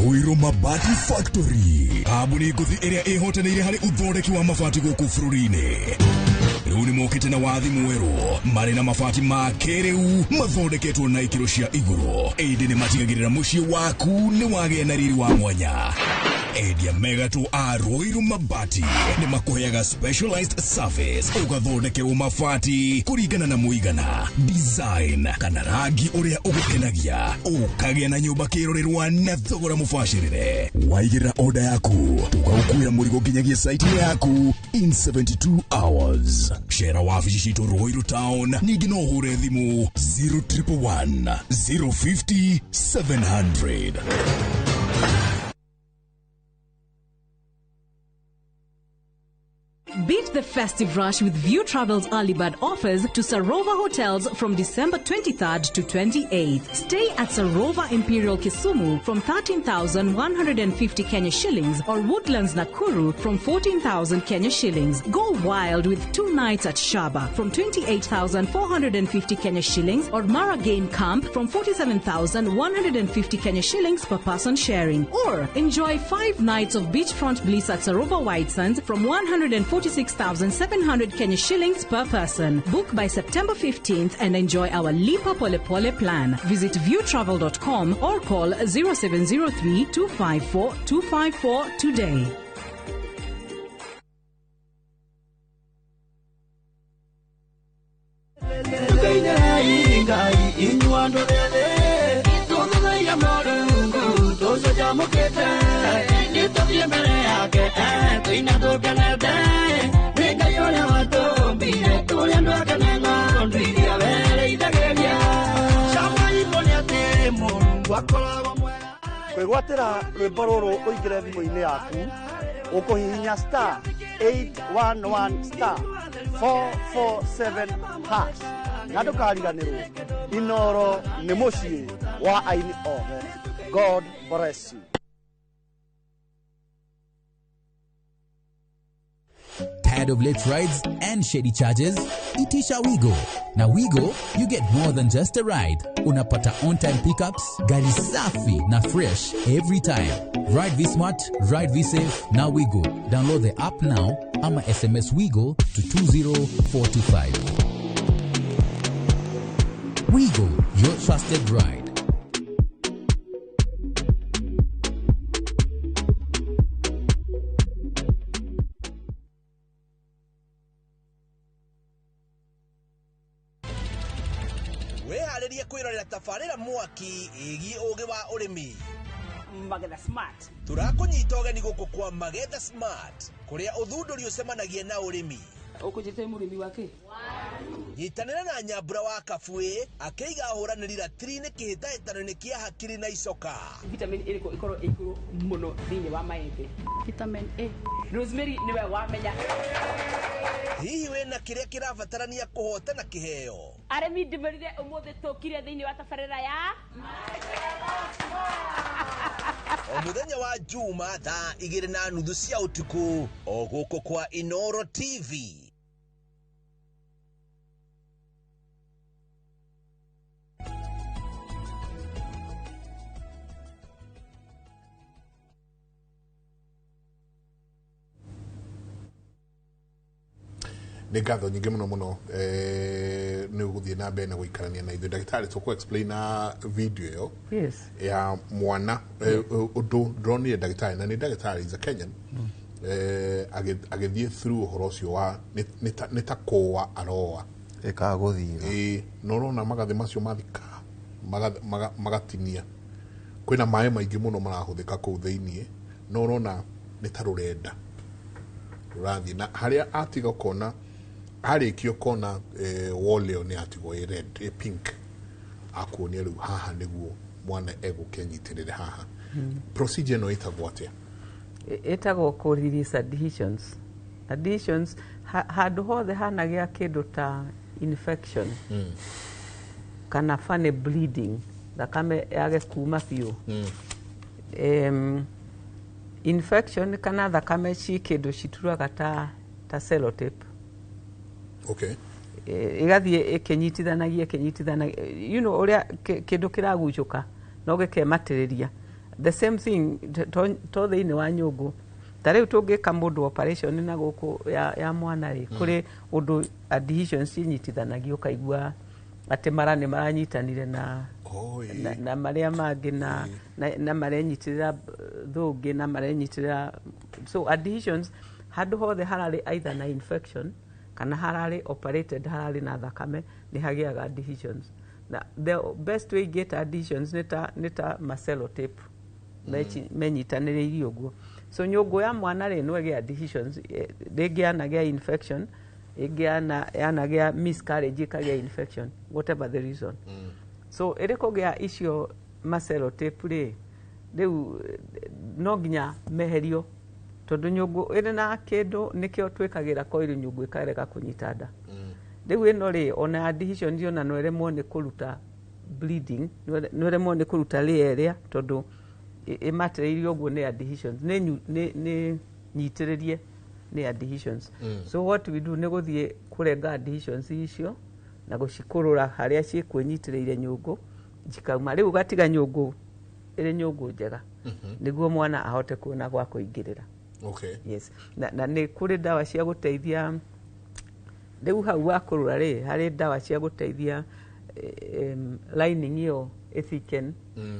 Ruiru Mabati Factory, kambuni ngũthi ĩrĩa ĩhotanĩire harĩ ũthondeki wa mabati gũkũ bũrũri-inĩ. Rĩu nĩ mokĩte na wathi mwerũ, marĩ na mabati ma kĩrĩu mathondeketwo na ikĩro cia igũrũ, ĩndĩ nĩ matigagĩrĩra mũciĩ waku nĩ wagĩa na riri wa mwanya. Endia megatũ a Ruiru Mabati nĩ makũheaga specialized service, ũgathondekerwo mabati kũringana na mũigana, design kana rangi ũrĩa ũgũkenagia, ũkagĩa na nyũmba kĩrorerwa na thogora mũbacĩrĩre. Waigĩrĩra order yaku, tũgagũkuĩra mũrigo nginyagia site yaku in 72 hours. Cera wabici citũ Ruiru Town, ningĩ no ũhũre thimũ 0111 050 700. Beat the festive rush with View Travel's early bird offers to Sarova Hotels from December 23rd to 28th. Stay at Sarova Imperial Kisumu from 13,150 Kenya shillings or Woodlands Nakuru from 14,000 Kenya shillings. Go wild with 2 nights at Shaba from 28,450 Kenya shillings or Mara Game Camp from 47,150 Kenya shillings per person sharing. Or enjoy 5 nights of beachfront bliss at Sarova White Sands from 146,700 Kenya shillings per person. Book by September 15th and enjoy our Lipa Pole Pole plan. Visit viewtravel.com or call 0703 254 254 today. Kwĩgwatĩra rwĩmbo rũrũ ũingĩre thimũ-inĩ yaku, ũkũhihinya star 811 star 447 hash, na ndũkariganĩrwo Inoro nĩ mũciĩ wa aini othe. God bless you. Tired of late rides and shady charges? Itisha Wigo. Na Wigo, you get more than just a ride. Unapata on-time pickups, gari safi na fresh every time. Ride V-Smart, ride V-Safe, na Wigo. Download the app now ama SMS Wigo to 20425. Wigo, your trusted ride. Wĩharĩrie kwĩrorera tabarĩra mwaki ĩgiĩ ũgĩ wa ũrĩmi. Magetha Smart. Tũrakũnyita ũgeni gũkũ kwa Magetha Smart kũrĩa ũthundũri ũcemanagia na ũrĩmi. Ũkũnjĩte mũrĩmi wake? Nyitanĩra na Nyambura wa Kabuĩ akĩiga ahũranĩri ratiri-inĩ kĩhĩtahĩtano-inĩ kĩa hakiri na icoka. Vitamin ĩrĩkũ ĩkorwo ĩ igũrũ mũno thĩinĩ wa maembe? Vitamin A. Rosemary nĩwe wamenya. Hihi wĩna kĩrĩa kĩrabatarania kũhotana kĩheo? Arĩmi ndĩmerire ũmũthĩ tũkire thĩinĩ wa tabarĩra ya O mũthenya wa Juma thaa 2:30 cia ũtukũ o gũkũ kwa Inoro TV. Nĩ ngatho nyingĩ mũno mũno, nĩ ũgũthiĩ na mbere na gũikarania na ithuĩ. Ndagĩtarĩ, tũkũ explain na video ĩyo Yes. ya mwana, ũndũ ndĩronire ndagĩtarĩ, na nĩ ndagĩtarĩ is a Kenyan, agĩthiĩ through ũhoro ũcio wa nĩ ta kũa aroa ĩkaga gũthiĩ. Ĩĩ, na ũrona magathĩ macio mathika magatinia, kwĩna maĩ maingĩ mũno marahũthĩka kũu thĩiniĩ, na ũrona nĩ ta rũrenda rũrathiĩ, na harĩa atiga ũkona arĩkia ũkona wall ĩyo nĩ atigwo ĩ red, ĩ pink, akuonia rĩu haha nĩguo mwana egũke anyitĩrĩre haha. Procedure ĩno ĩtagwo atĩa? Ĩtagwo kũ release adhesions. Adhesions, handũ hothe hanagĩa kĩndũ ta infection kana funny bleeding, thakame yage kuma biũ. Infection kana thakame ci kĩndũ cituraga ta sellotape. Okay. Ĩgathiĩ ĩkĩnyitithanagia ĩkĩnyitithanagia, you know, ũrĩa kĩndũ kĩragucũka no gĩkematĩrĩria. The same thing to thĩinĩ wa nyũngũ. Ta rĩu tũngĩka mũndũ operation na gũkũ ya mwana rĩ, kũrĩ ũndũ adhesions cinyitithanagia, ũkaigua atĩ mara nĩ maranyitanire na na marĩa mangĩ na marenyitĩrĩra thũngĩ na marenyitĩrĩra. So adhesions handũ hothe hararĩ either na infection kana hararĩ operated, hararĩ na thakame, nĩ hagĩaga adhesions. Na the best way ingĩta adhesions nĩ ta macellotape menyitanĩrĩirie ũguo. So nyũngũ ya mwana rĩ, no ĩgĩe adhesions, rĩngĩ yanagĩa infection, ĩngĩ yanagĩa miscarriage ĩkagĩa infection, whatever the reason. So ĩrĩ kũgĩa icio macellotape rĩ, rĩu no nginya meherio, tondũ nyũngũ ĩrĩ na kĩndũ nĩkĩo twĩkagĩra coil nyũngũ ĩkarega kũnyita nda. Rĩu ĩno rĩ, ona adhesions ona no ĩremwo nĩ kũruta bleeding, no ĩremwo nĩ kũruta layer ĩrĩa, tondũ ĩmatĩrĩirio ũguo nĩ adhesions, nĩ nyitĩrĩrie nĩ adhesions. So what we do nĩ gũthiĩ kũrenga adhesions icio na gũcikũrũra harĩa ciĩkwĩnyitĩrĩire nyũngũ cikauma. Rĩu ũgatiga nyũngũ ĩrĩ nyũngũ njega nĩguo mwana ahote kuona gwa kũingĩrĩra. Okay. Yes. Na nĩ kũrĩ ndawa cia gũteithia rĩu hau wakũrũra rĩ, harĩ ndawa cia gũteithia lining ĩyo ĩthiken,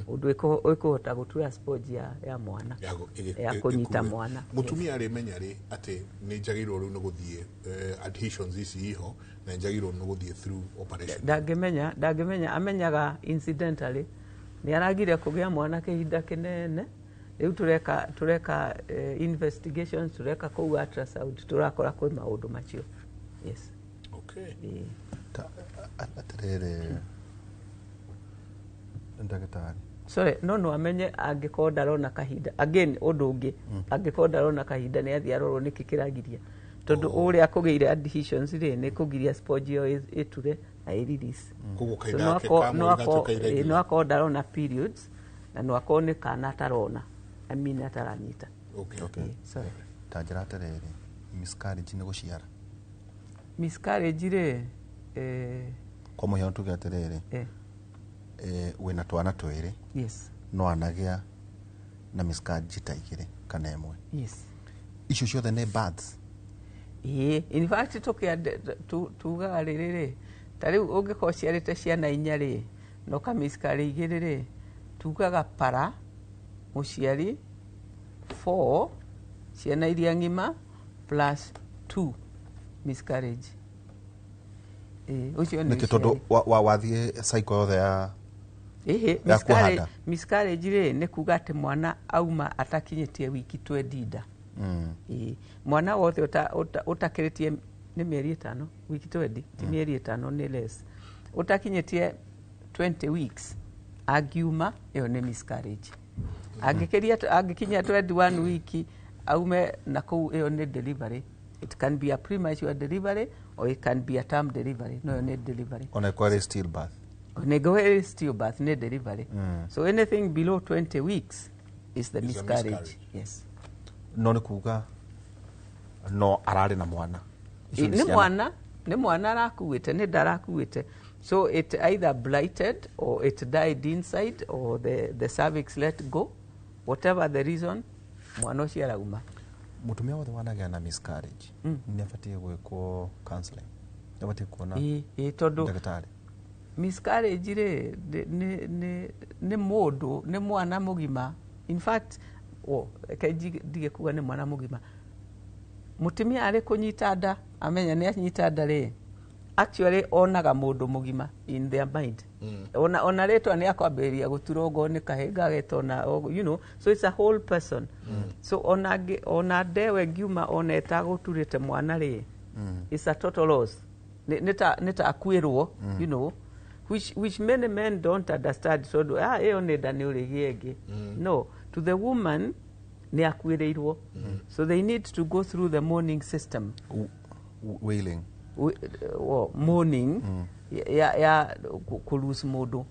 ũndũ ĩkũhota gũtura sponge ya mwana ya kũnyita mwana. Mũtumia arĩmenya rĩ atĩ nĩ njagĩrĩirwo rĩu nĩ gũthiĩ adhesions ici iho, na njagĩrĩirwo nĩ gũthiĩ through operation? Ndangĩmenya, amenyaga incidentally nĩ aragire kũgĩa mwana kĩhinda kĩnene. Rĩu tũreka investigations, tũreka kũu ultrasound, tũrakora kwĩ maũndũ macio. Yes. Okay. Atĩrĩrĩ ndagĩtarĩ, sorry, no amenye angĩkorwo ndarona kahinda. Again ũndũ ũngĩ, angĩkorwo ndarona kahinda nĩ athiĩ arorwo nĩkĩ kĩragiria, tondũ ũrĩa kũgĩire adhesions rĩ, nĩ kũgiria sponge ĩyo ĩture na ĩ release. Koguo So kahinda gake ka mweri gatuĩka irregular. no akorwo ndarona periods, Na no akorwo nĩ kana atarona, I mean ataranyita. Okay. Sorry. Ta njĩra atĩrĩrĩ, miscarriage nĩ gũciara? Miscarriage rĩ, Kwa mũhiano tuge atĩrĩrĩ, wĩna twana twĩrĩ, no anagĩa na miscarriage ta igĩrĩ kana ĩmwe. Icio ciothe nĩ births? Ĩĩ, in fact tugaga rĩrĩ, ta rĩu ũngĩkorwo ũciarĩte ciana inya rĩ, na ũka miscarry igĩrĩ rĩ, tugaga para mũciari 4 ciana iria ng'ima plus 2 miscarriage. Ĩĩ, ũcio nĩ Nĩkĩ? Tondũ ũciari. Wathiĩ cycle yothe ya Ĩhĩ, ya miscarriage, kũhanda. Miscarriage rĩ, nĩ kuga atĩ mwana auma atakinyĩtie wiki 20 nda. Ĩĩ, mwana wothe ũtakĩrĩtie nĩ mĩeri 5, wiki 20 ti mĩeri 5, nĩ less, ũtakinyĩtie 20 weeks angiuma, ĩyo nĩ miscarriage. Angĩkĩria, angĩkinyia 21 wiki aume na kũu, ĩyo nĩ delivery. It can be a premature delivery or it can be a term delivery, no ĩyo nĩ delivery. Ona ĩkorwo ĩrĩ still birth? Nĩngũĩ still birth, nĩ delivery. So anything below 20 weeks is the Is a miscarriage. Miscarriage. Yes. No nĩ kuga no ararĩ na mwana. Icio nĩ Nĩ ciana. mwana, nĩ mwana arakuĩte, nĩ ndarakuĩte. So it either blighted or it died inside or the cervix let go, whatever the reason, mwana ũcio arauma. Mũtumia wothe wanagĩa na miscarriage nĩ abatiĩ gwĩkwo counseling, nĩ abatiĩ kuona Ĩ, tondũ ndagĩtarĩ? Miscarriage rĩ, nĩ mũndũ, nĩ mwana mũgima. In fact, reke ndige kuga nĩ mwana mũgima. Mũtumia arĩ kũnyita nda, amenya nĩ anyita nda rĩ, actually onaga mũndũ mũgima in their mind. Ona rĩtwa nĩ akwambĩrĩria gũturwo nĩ kahĩnga getona, so it's a whole person. So ona ndewe ngiuma ona ĩtagũturĩte mwana rĩ, it's a total loss. Nĩ ta akuĩrwo, which many men don't understand, tondũ ĩyo nĩ nda, nĩ ũrĩgĩe ĩngĩ. No, to the woman nĩ akuĩrĩirwo, so they need to go through the mourning system. Wailing. Mourning ya kũ lose mũndũ,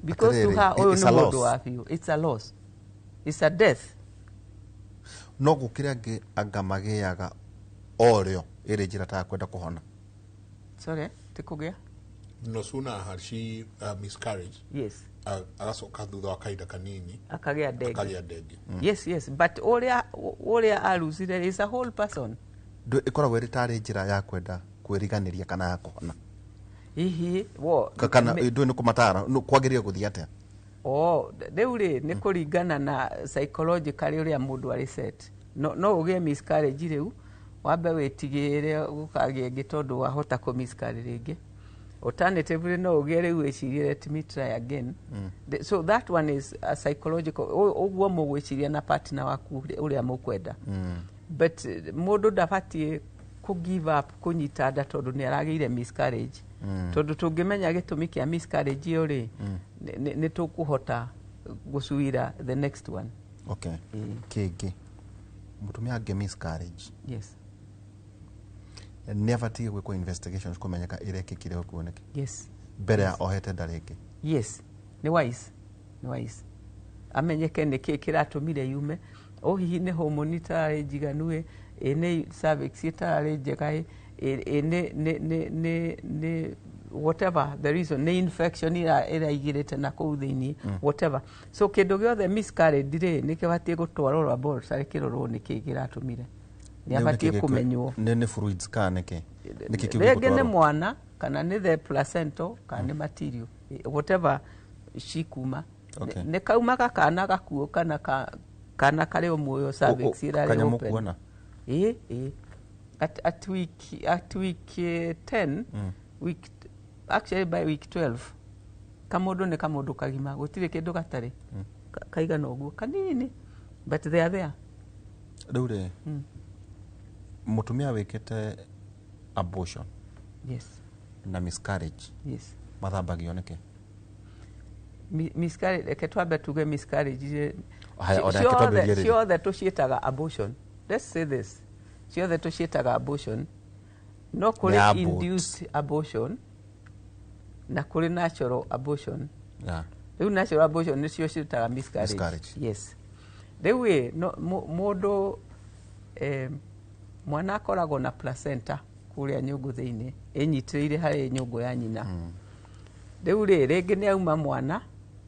because to Atĩrĩrĩ, her ũyũ it's nĩ a mũndũ loss. Wa biũ. It's a loss, it's a death. No gũkĩrĩ angĩ anga magĩaga o rĩo ĩrĩ njĩra ta ya kwenda kũhona? Sorry, ti kũgĩa. No sooner had she miscarriage, agacoka thutha wa kahinda kanini akagĩa ndenge. Akagĩa ndenge. Yes, but ũrĩa arusire is a whole person. Ĩkoragwo ĩrĩ tarĩ njĩra ya kwenda kwĩriganĩria kana ya kũhona? Hihi wo Kana ndũĩ nĩ kũmatara kwagĩrĩire gũthiĩ atĩa? Oh, rĩu rĩ, nĩ kũringana na psychologically ũrĩa mũndũ arĩ set. No ũgĩe miscarriage rĩu, wambe wĩtigĩre gũkagĩa ĩngĩ, tondũ wahota kũ miscarry rĩngĩ. Alternatively, no ũgĩe rĩu wĩcirie, "Let me try again." So that one is a psychological, ũguo mũgwĩciria na partner waku ũrĩa mũkwenda. But mũndũ ndabatiĩ kũ give up kũnyita nda tondũ nĩ aragĩire miscarriage, tondũ tũngĩmenya gĩtũmi kĩa miscarriage ĩyo rĩ, nĩ tũkũhota gũcuira the next one. Okay, kĩngĩ, mũtumia angĩ miscarriage, nĩ abatiĩ gwĩkwo investigations kũmenyeka ĩrekĩkire ũguo nĩkĩ mbere ya ohete nda rĩngĩ? Yes, nĩ wise amenyeke nĩ kĩ kĩratũmire yume. O hihi nĩ hormone itararĩ njiganu, ĩ nĩ cervix ĩtararĩ njega, ĩ nĩ whatever the reason, nĩ infection ĩraigĩrĩte na kũu thĩinĩ, whatever. So kĩndũ gĩothe miscarriage rĩ, nĩ kĩbatiĩ gũtwarwo laboratory kĩrorwo nĩ kĩ kĩratũmire. Nĩ Rĩu abatiĩ nĩkĩ kũmenywo. Nĩ fluids kana nĩkĩ kĩu Rĩngĩ nĩ gĩgũtwarwo? Mwana kana nĩ the placenta kana nĩ material, whatever cikuma. Nĩ kaumaga kana gakuo kana kana karĩ o muoyo, cervix ĩrarĩ Kanyamũ open. kuona? Ĩ at week 10, week, actually by week 12, kamũndũ nĩ kamũndũ kagima, gũtirĩ kĩndũ gatarĩ. Kaigana ũguo kanini, but they are there. Rĩu rĩ, mũtumia wĩkĩte abortion na miscarriage, mathambagio nĩkĩ? Miscarriage, reke twambe tuge miscarriage Haya, ona reke twambĩrĩrie rĩrĩ. Ciothe tũciĩtaga abortion. Let's say this, ciothe tũciĩtaga abortion, no Nĩ kũrĩ abort. Induced abortion na kũrĩ natural abortion. Rĩu natural abortion nĩcio cirutaga miscarriage. Miscarriage. Yes. Rĩu ĩ no, mũndũ mwana akoragwo na placenta kũrĩa nyũngũ thĩinĩ, ĩnyitĩrĩire harĩ nyũngũ ya nyina. Rĩu rĩ, rĩngĩ nĩ auma mwana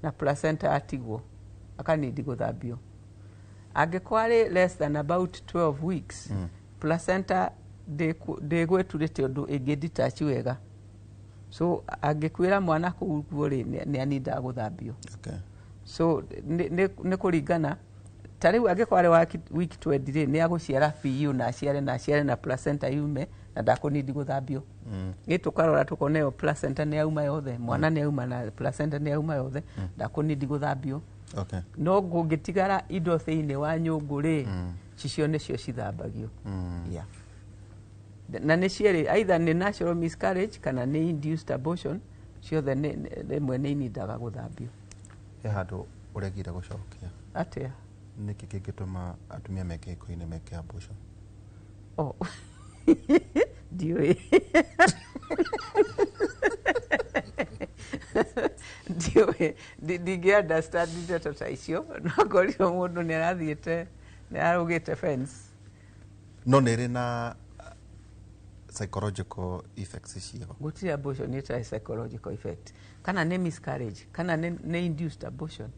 na placenta atigwo, akanindi gũthambio. Angĩkorwo arĩ less than about 12 weeks, placenta ndĩgwĩturĩte ũndũ ĩngĩ detach wega, so angĩkuĩra mwana kũu ũguo rĩ, nĩ anindaga gũthambio. So nĩ kũringana, ta rĩu angĩkorwo arĩ wa week 20 rĩ, nĩ agũciara biũ na aciare na aciare na placenta yume na ndakũnindi gũthambio. Ĩ tũkarora tũkona ĩyo placenta nĩ yauma yothe, mwana nĩ yauma na placenta nĩ yauma yothe, ndakũnindi gũthambio. No kũngĩtigara indo thĩinĩ wa nyũngũ rĩ, cicio nĩcio cithambagio. Yeah. Na nĩ cierĩ, either nĩ natural miscarriage kana nĩ induced abortion, ciothe rĩmwe nĩ inindaga gũthambio. He handũ ũregire gũcokia. Atĩa? Nĩkĩ kĩngĩtũma atumia meke kĩhiko-inĩ meke abortion? Oh. Ndiũĩ, ndiũĩ, ndingĩ understand ndeto ta icio, no ngorirwo mũndũ nĩ arathiĩte, nĩ ararũgĩte fence. No nĩ ĩrĩ na psychological effects ciĩho? Gũtirĩ abortion ĩtarĩ psychological effect. Kana nĩ miscarriage kana nĩ induced abortion,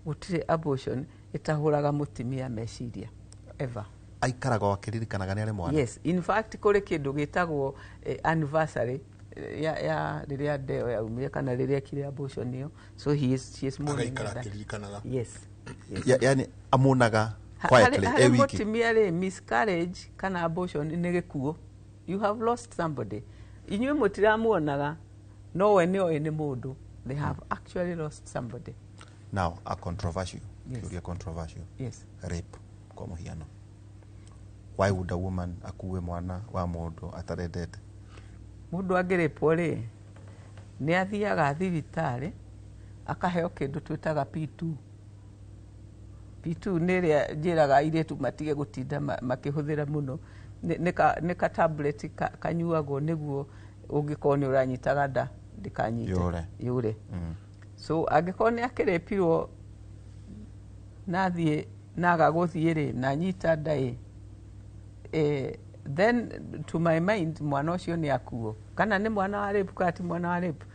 gũtirĩ abortion ĩtahũraga mũtumia meciria ever. Aikaraga o akĩririkanaga nĩ arĩ mwana. Yes, in fact kũrĩ kĩndũ gĩtagwo anniversary ya rĩrĩa ndeo yaumire kana rĩrĩa ekire abortion ĩyo, so he is, she is mourning Agaikara that. akĩririkanaga. Yes. Yani amunaga quietly harĩ e wiki. Mũtumia rĩ, miscarriage kana abortion nĩ gĩkuũ. You have lost somebody. Inyuĩ mũtiramuonaga, no we nĩ oĩ nĩ mũndũ. They have actually lost somebody. Now a controversial Yes. kĩũria controversial. Yes. Rape kwa mũhiano, why would a woman akue mwana wa mũndũ atarendete? Mũndũ angĩrĩpwo rĩ, nĩ athiaga thibitarĩ akaheo kĩndũ twĩtaga P2. P2 nĩ ĩrĩa njĩraga airĩtu matige gũtinda makĩhũthĩra mũno. Nĩ ka tablet kanyuagwo nĩguo ũngĩkorwo nĩ ũranyitaga nda ndĩkanyite. Yũre. Yũre. So angĩkorwo nĩ akĩrĩpirwo na athiĩ naga gũthiĩ rĩ, na anyita nda ĩ, then to my mind mwana ũcio nĩ akuo, kana nĩ mwana wa rape kana ti mwana wa rape.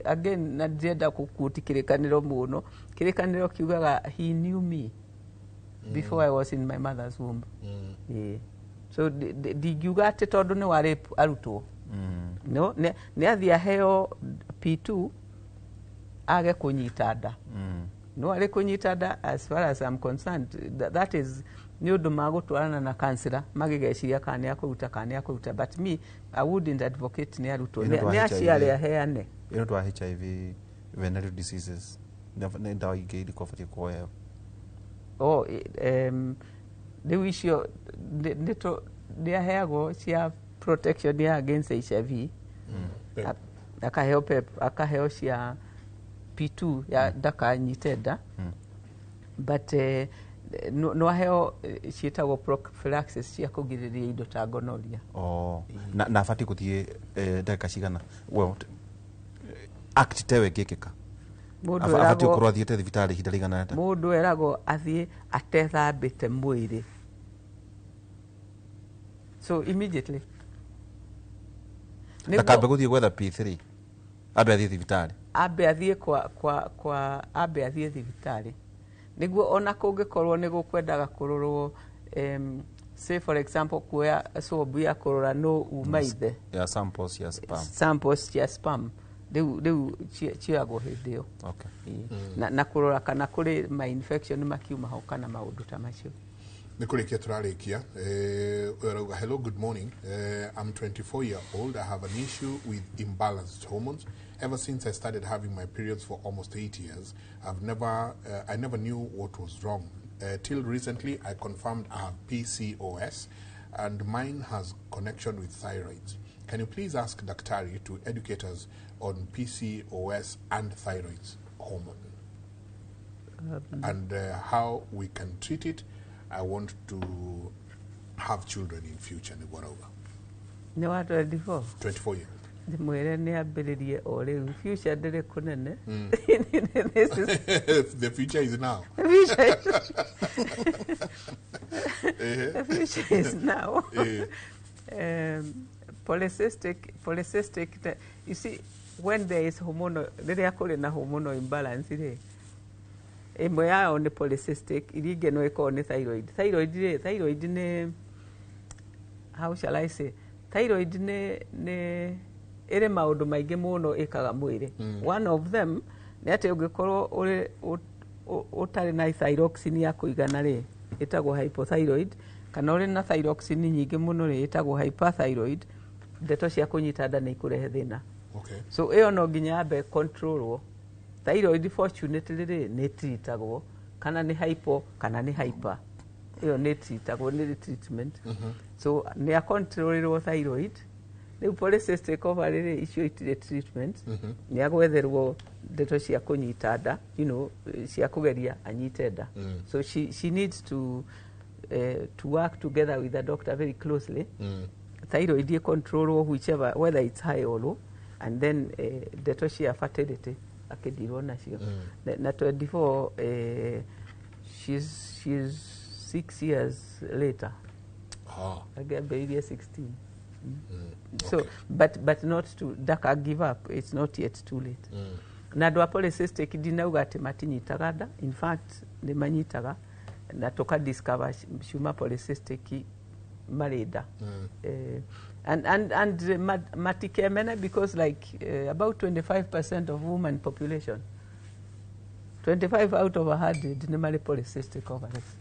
Again, na ndirenda gũkuti kĩrĩkanĩro mũno. Kĩrĩkanĩro kiugaga he knew me before I was in my mother's womb. Ĩĩ. So ndingiuga atĩ tondũ nĩ wa rape arutwo. No nĩ athiĩ aheo P2 age kũnyita nda. No arĩ kũnyita nda, as far as I'm concerned, that is nĩ ũndũ magũtwarana na kansela magĩgeciria kana nĩ akũruta kana nĩ akũruta, but me, I wouldn't advocate nĩ arutwo. Ĩno Nĩ twa nĩ HIV. aciare aheane. Ĩno twa HIV, venereal diseases, nĩ ndawa ingĩ irĩkũ abatiĩ kuoya? Oh, rĩu icio nĩ aheagwo cia protection ya against HIV. PEP. Akaheo PEP, akaheo cia P2 ya ndakanyite nda, but no aheo ciĩtagwo prophylaxis cia kũgirĩrĩria indo ta gonorrhea. Oh. Na abatiĩ gũthiĩ ndagĩka cigana, well, act tewe ĩngĩkĩka? Mũndũ Abatiĩ gũkorwo athiĩte thibitarĩ ihinda rĩigana atĩa? Mũndũ eragwo athiĩ atethambĩte mwĩrĩ, so immediately. Ndakambe gũthiĩ gwetha P3, ambe athiĩ thibitarĩ. Ambe athiĩ kwa ambe athiĩ thibitarĩ nĩguo ona kũngĩkorwo nĩ gũkwendaga kũrorwo, say for example kuoya swab ya kũrora no uma ithe. Ya samples ya sperm. Samples cia sperm rĩu cioyagwo hĩndĩ ĩyo. Ĩĩ. Na kũrora kana kũrĩ ma infection makiuma ho kana maũndũ ta macio. Nĩ kũrĩkia tũrarĩkia. Ũyũ arauga, "Hello, good morning. I'm 24 year old. I have an issue with imbalanced hormones. Ever since I started having my periods for almost 8 years, I never knew what was wrong till recently I confirmed I have PCOS and mine has connection with thyroids. Can you please ask Daktari to educate us on PCOS and thyroids hormone and how we can treat it? I want to have children in future." Nĩguo arauga. Nĩ wa 24? 24 years. Ndĩmwĩre nĩ ambĩrĩrie o rĩu. Future ndĩrĩ kũnene. This is The future is now. The future is, the future is now. Polycystic, you see, when there is hormonal, rĩrĩa kũrĩ na hormonal imbalance rĩ, ĩmwe yayo nĩ polycystic, iria ingĩ no ĩkorwo nĩ thyroid. Thyroid rĩ, thyroid nĩ, how shall I say, thyroid nĩ ĩrĩ maũndũ maingĩ mũno ĩkaga mwĩrĩ. One of them nĩ atĩ ũngĩkorwo ũrĩ ũtarĩ na thyroxine ya kũigana rĩ, ĩtagwo hypothyroid, kana ũrĩ na thyroxine nyingĩ mũno rĩ, ĩtagwo hyperthyroid. Ndeto cia kũnyita nda nĩ ikũrehe thĩna. So ĩyo no nginya yambe controlwo. Thyroid fortunately rĩ, nĩ treatagwo, kana nĩ hypo kana nĩ hyper, ĩyo nĩ treatagwo, nĩ treatment. So nĩ acontrolirwo thyroid. Rĩu polycystic ovary rĩ, icio itirĩ treatment. Nĩ agwetherwo ndeto cia kũnyita nda, cia kũgeria anyite nda. So she needs to work together with the doctor very closely. Thyroid ĩ controlwo, whichever, whether it's high or low, and then ndeto cia fertility akĩndirwo nacio. Na 24, she's 6 years later. Angĩambĩrĩirie 16. So but not to ndaka give up, it's not yet too late. Na andũ a polycystic ndinauga atĩ matinyitaga nda. In fact nĩ manyitaga, na tũka discover ciuma polycystic marĩ nda. And matikemene because like about 25% of women population, 25 out of 100 nĩ marĩ polycystic ovaries.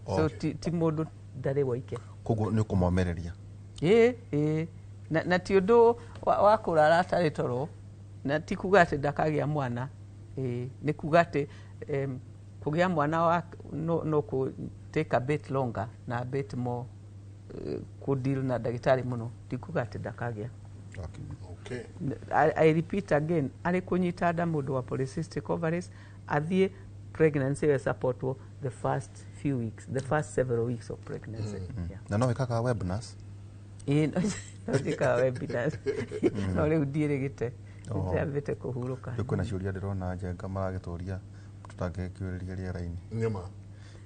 So ti mũndũ ndarĩ woike. Koguo nĩ ũkũmomereria. Ĩĩ, na ti ũndũ wa kũrara atarĩ toro, na ti kuga atĩ ndakagĩa mwana. Ĩĩ, nĩ kuga atĩ kũgĩa mwana wa no kũ take a bit longer na a bit more kũ deal na ndagĩtarĩ mũno, ti kuga atĩ ndakagĩa. I repeat again, arĩ kũnyita nda, mũndũ wa polycystic ovaries athiĩ pregnancy ĩyo supportwo the first few weeks, the first several weeks of pregnancy. Yeah. Na no wĩkaga webinars? Ĩĩ, no njĩkaga webinars, no rĩu ndiĩrĩgĩte. Oh. Ndĩrambĩte kũhurũka. Rĩu kwĩna ciũria ndĩrona Njenga maragĩtũria tũtangĩkĩũrĩria rĩera-inĩ. Nĩma.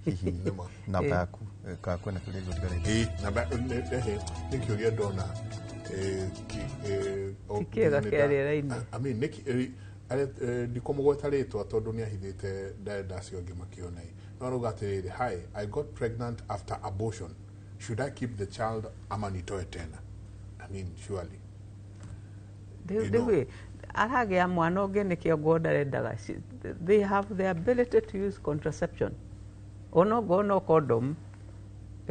Hihi Nĩma. namba yaku, kana kwĩna kĩũria gĩtigarĩte? Ĩĩ, namba nĩ kĩũria ndona Ti kĩega kĩa rĩera-inĩ. I mean, ndikũmũgweta rĩtwa tondũ nĩ ahithĩte, ndarenda acio angĩ makĩona ĩ. No arauga atĩrĩrĩ, "Hi, I got pregnant after abortion. Should I keep the child ama nitoe tena?" I mean, surely. You know. Rĩu aragĩa mwana ũngĩ nĩkĩo ngo ndarendaga. They have the ability to use contraception, onongorwo no condom.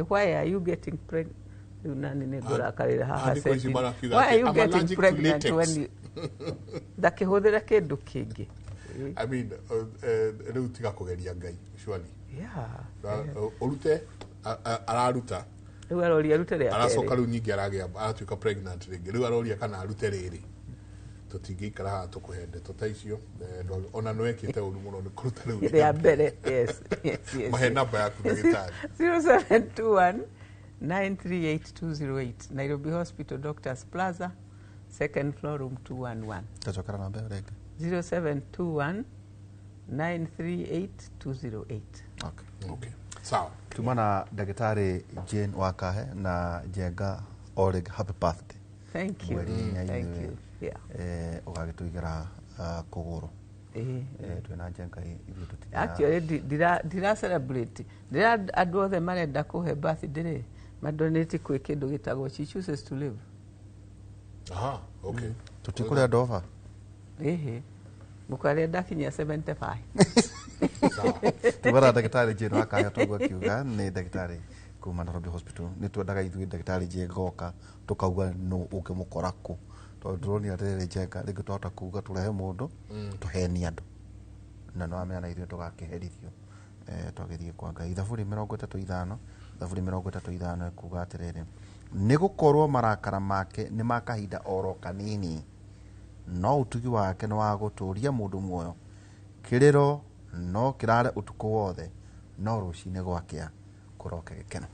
Why are you getting pregnant? Rĩu nani nĩ ngũrakarĩra haha. Andĩko ici Sendini. marakiuga Why are atĩ, you "I'm getting allergic to pregnant latex." when you ndakĩhũthĩra kĩndũ kĩngĩ? I mean, rĩu tiga kũgeria Ngai, surely. Ũrute araruta. Rĩu aroria arute rĩa Aracoka kerĩ. Rĩu nyingĩ aragĩa, aratuĩka pregnant rĩngĩ, rĩu aroria kana arute rĩrĩ. Tũtingĩikara haha tũkũhe ndeto ta icio. Ona nĩwekĩte ũru mũno nĩ kũruta rĩu rĩa mbere. Yes. Mahe namba yaku, ndagĩtarĩ. 0721 938208, Nairobi Hospital, Doctors Plaza, second floor, room 211. Tacokera namba ĩyo rĩngĩ. 0721 938208. Okay. Okay. Sawa. Tuma na ndagĩtarĩ Jane Wakahe na Njenga o rĩngĩ, happy birthday. Thank you. Mweri inya. Thank Ithuĩ, you, yeah. Ũgagĩtũigĩra kũgũrũ. Twĩna Njenga ithuĩ tũtithiaga. Actually ndira celebrate, ndira andũ othe marenda kũhe birthday rĩ, madonate kwĩ kĩndũ gĩtagwo She Chooses to Live. Aha, okay. Tũtikũrĩa ndova. Ĩhĩ, mũkarĩa ndakinyia 75. Tuma na ndagĩtarĩ Jane Wakahe, toguo akiuga nĩ ndagĩtarĩ kuma Nairobi Hospital. Nĩ twendaga ithuĩ ndagĩtarĩ Jane goka tũkauga nũ ũngĩmũkora kũ, tondũ ndĩronire atĩrĩrĩ, Njenga, rĩngĩ twahota kuga tũrehe mũndũ tũhenie andũ, na nĩwamenya na ithuĩ tũgakĩherithio twagĩthiĩ kwa Ngai. Thaburi 35, Thaburi 35 ĩkuga atĩrĩrĩ, nĩ gũkorwo marakara make nĩ ma kahinda oro kanini, no ũtugi wake nĩ wa gũtũũria mũndũ muoyo. Kĩrĩro no kĩrare ũtukũ wothe, no rũcinĩ gwakĩa kũroke gĩkeno.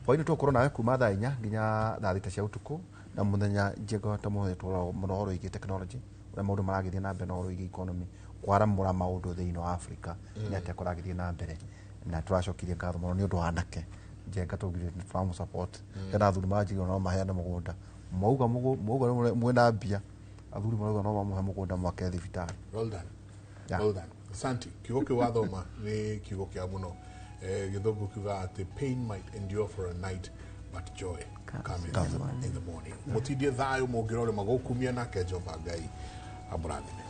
Hwainĩ tũgũkorwo nawe kuma thaa 4 nginya thaa 6 cia ũtukũ. Na Na mũthenya njega ta mũthenya tũrora mũno ũhoro wĩgiĩ technology, ũrĩa maũndũ maragĩthiĩ na mbere na ũhoro wĩgiĩ economy, kwaramũra maũndũ thĩinĩ wa Africa nĩ atĩa kũragĩthiĩ na mbere. Na tũracokirie ngatho mũno nĩ ũndũ wa anake Njenga, tũgire nĩ support kana athuri manjigire no maheane mũgũnda, mauga mauga mwĩna mbia, athuri marauga no mamũhe mũgũnda mwake thibitarĩ. Well done. Yeah. Well done. Asante. Kiugo kĩu wathoma nĩ kiugo kĩa mũno. Gĩthũngũ kiuga atĩ pain might endure for a night, but joy cometh in the morning. Mũtindie thayũ mũngĩrore magũkumia nake Jehova Ngai amũrathime.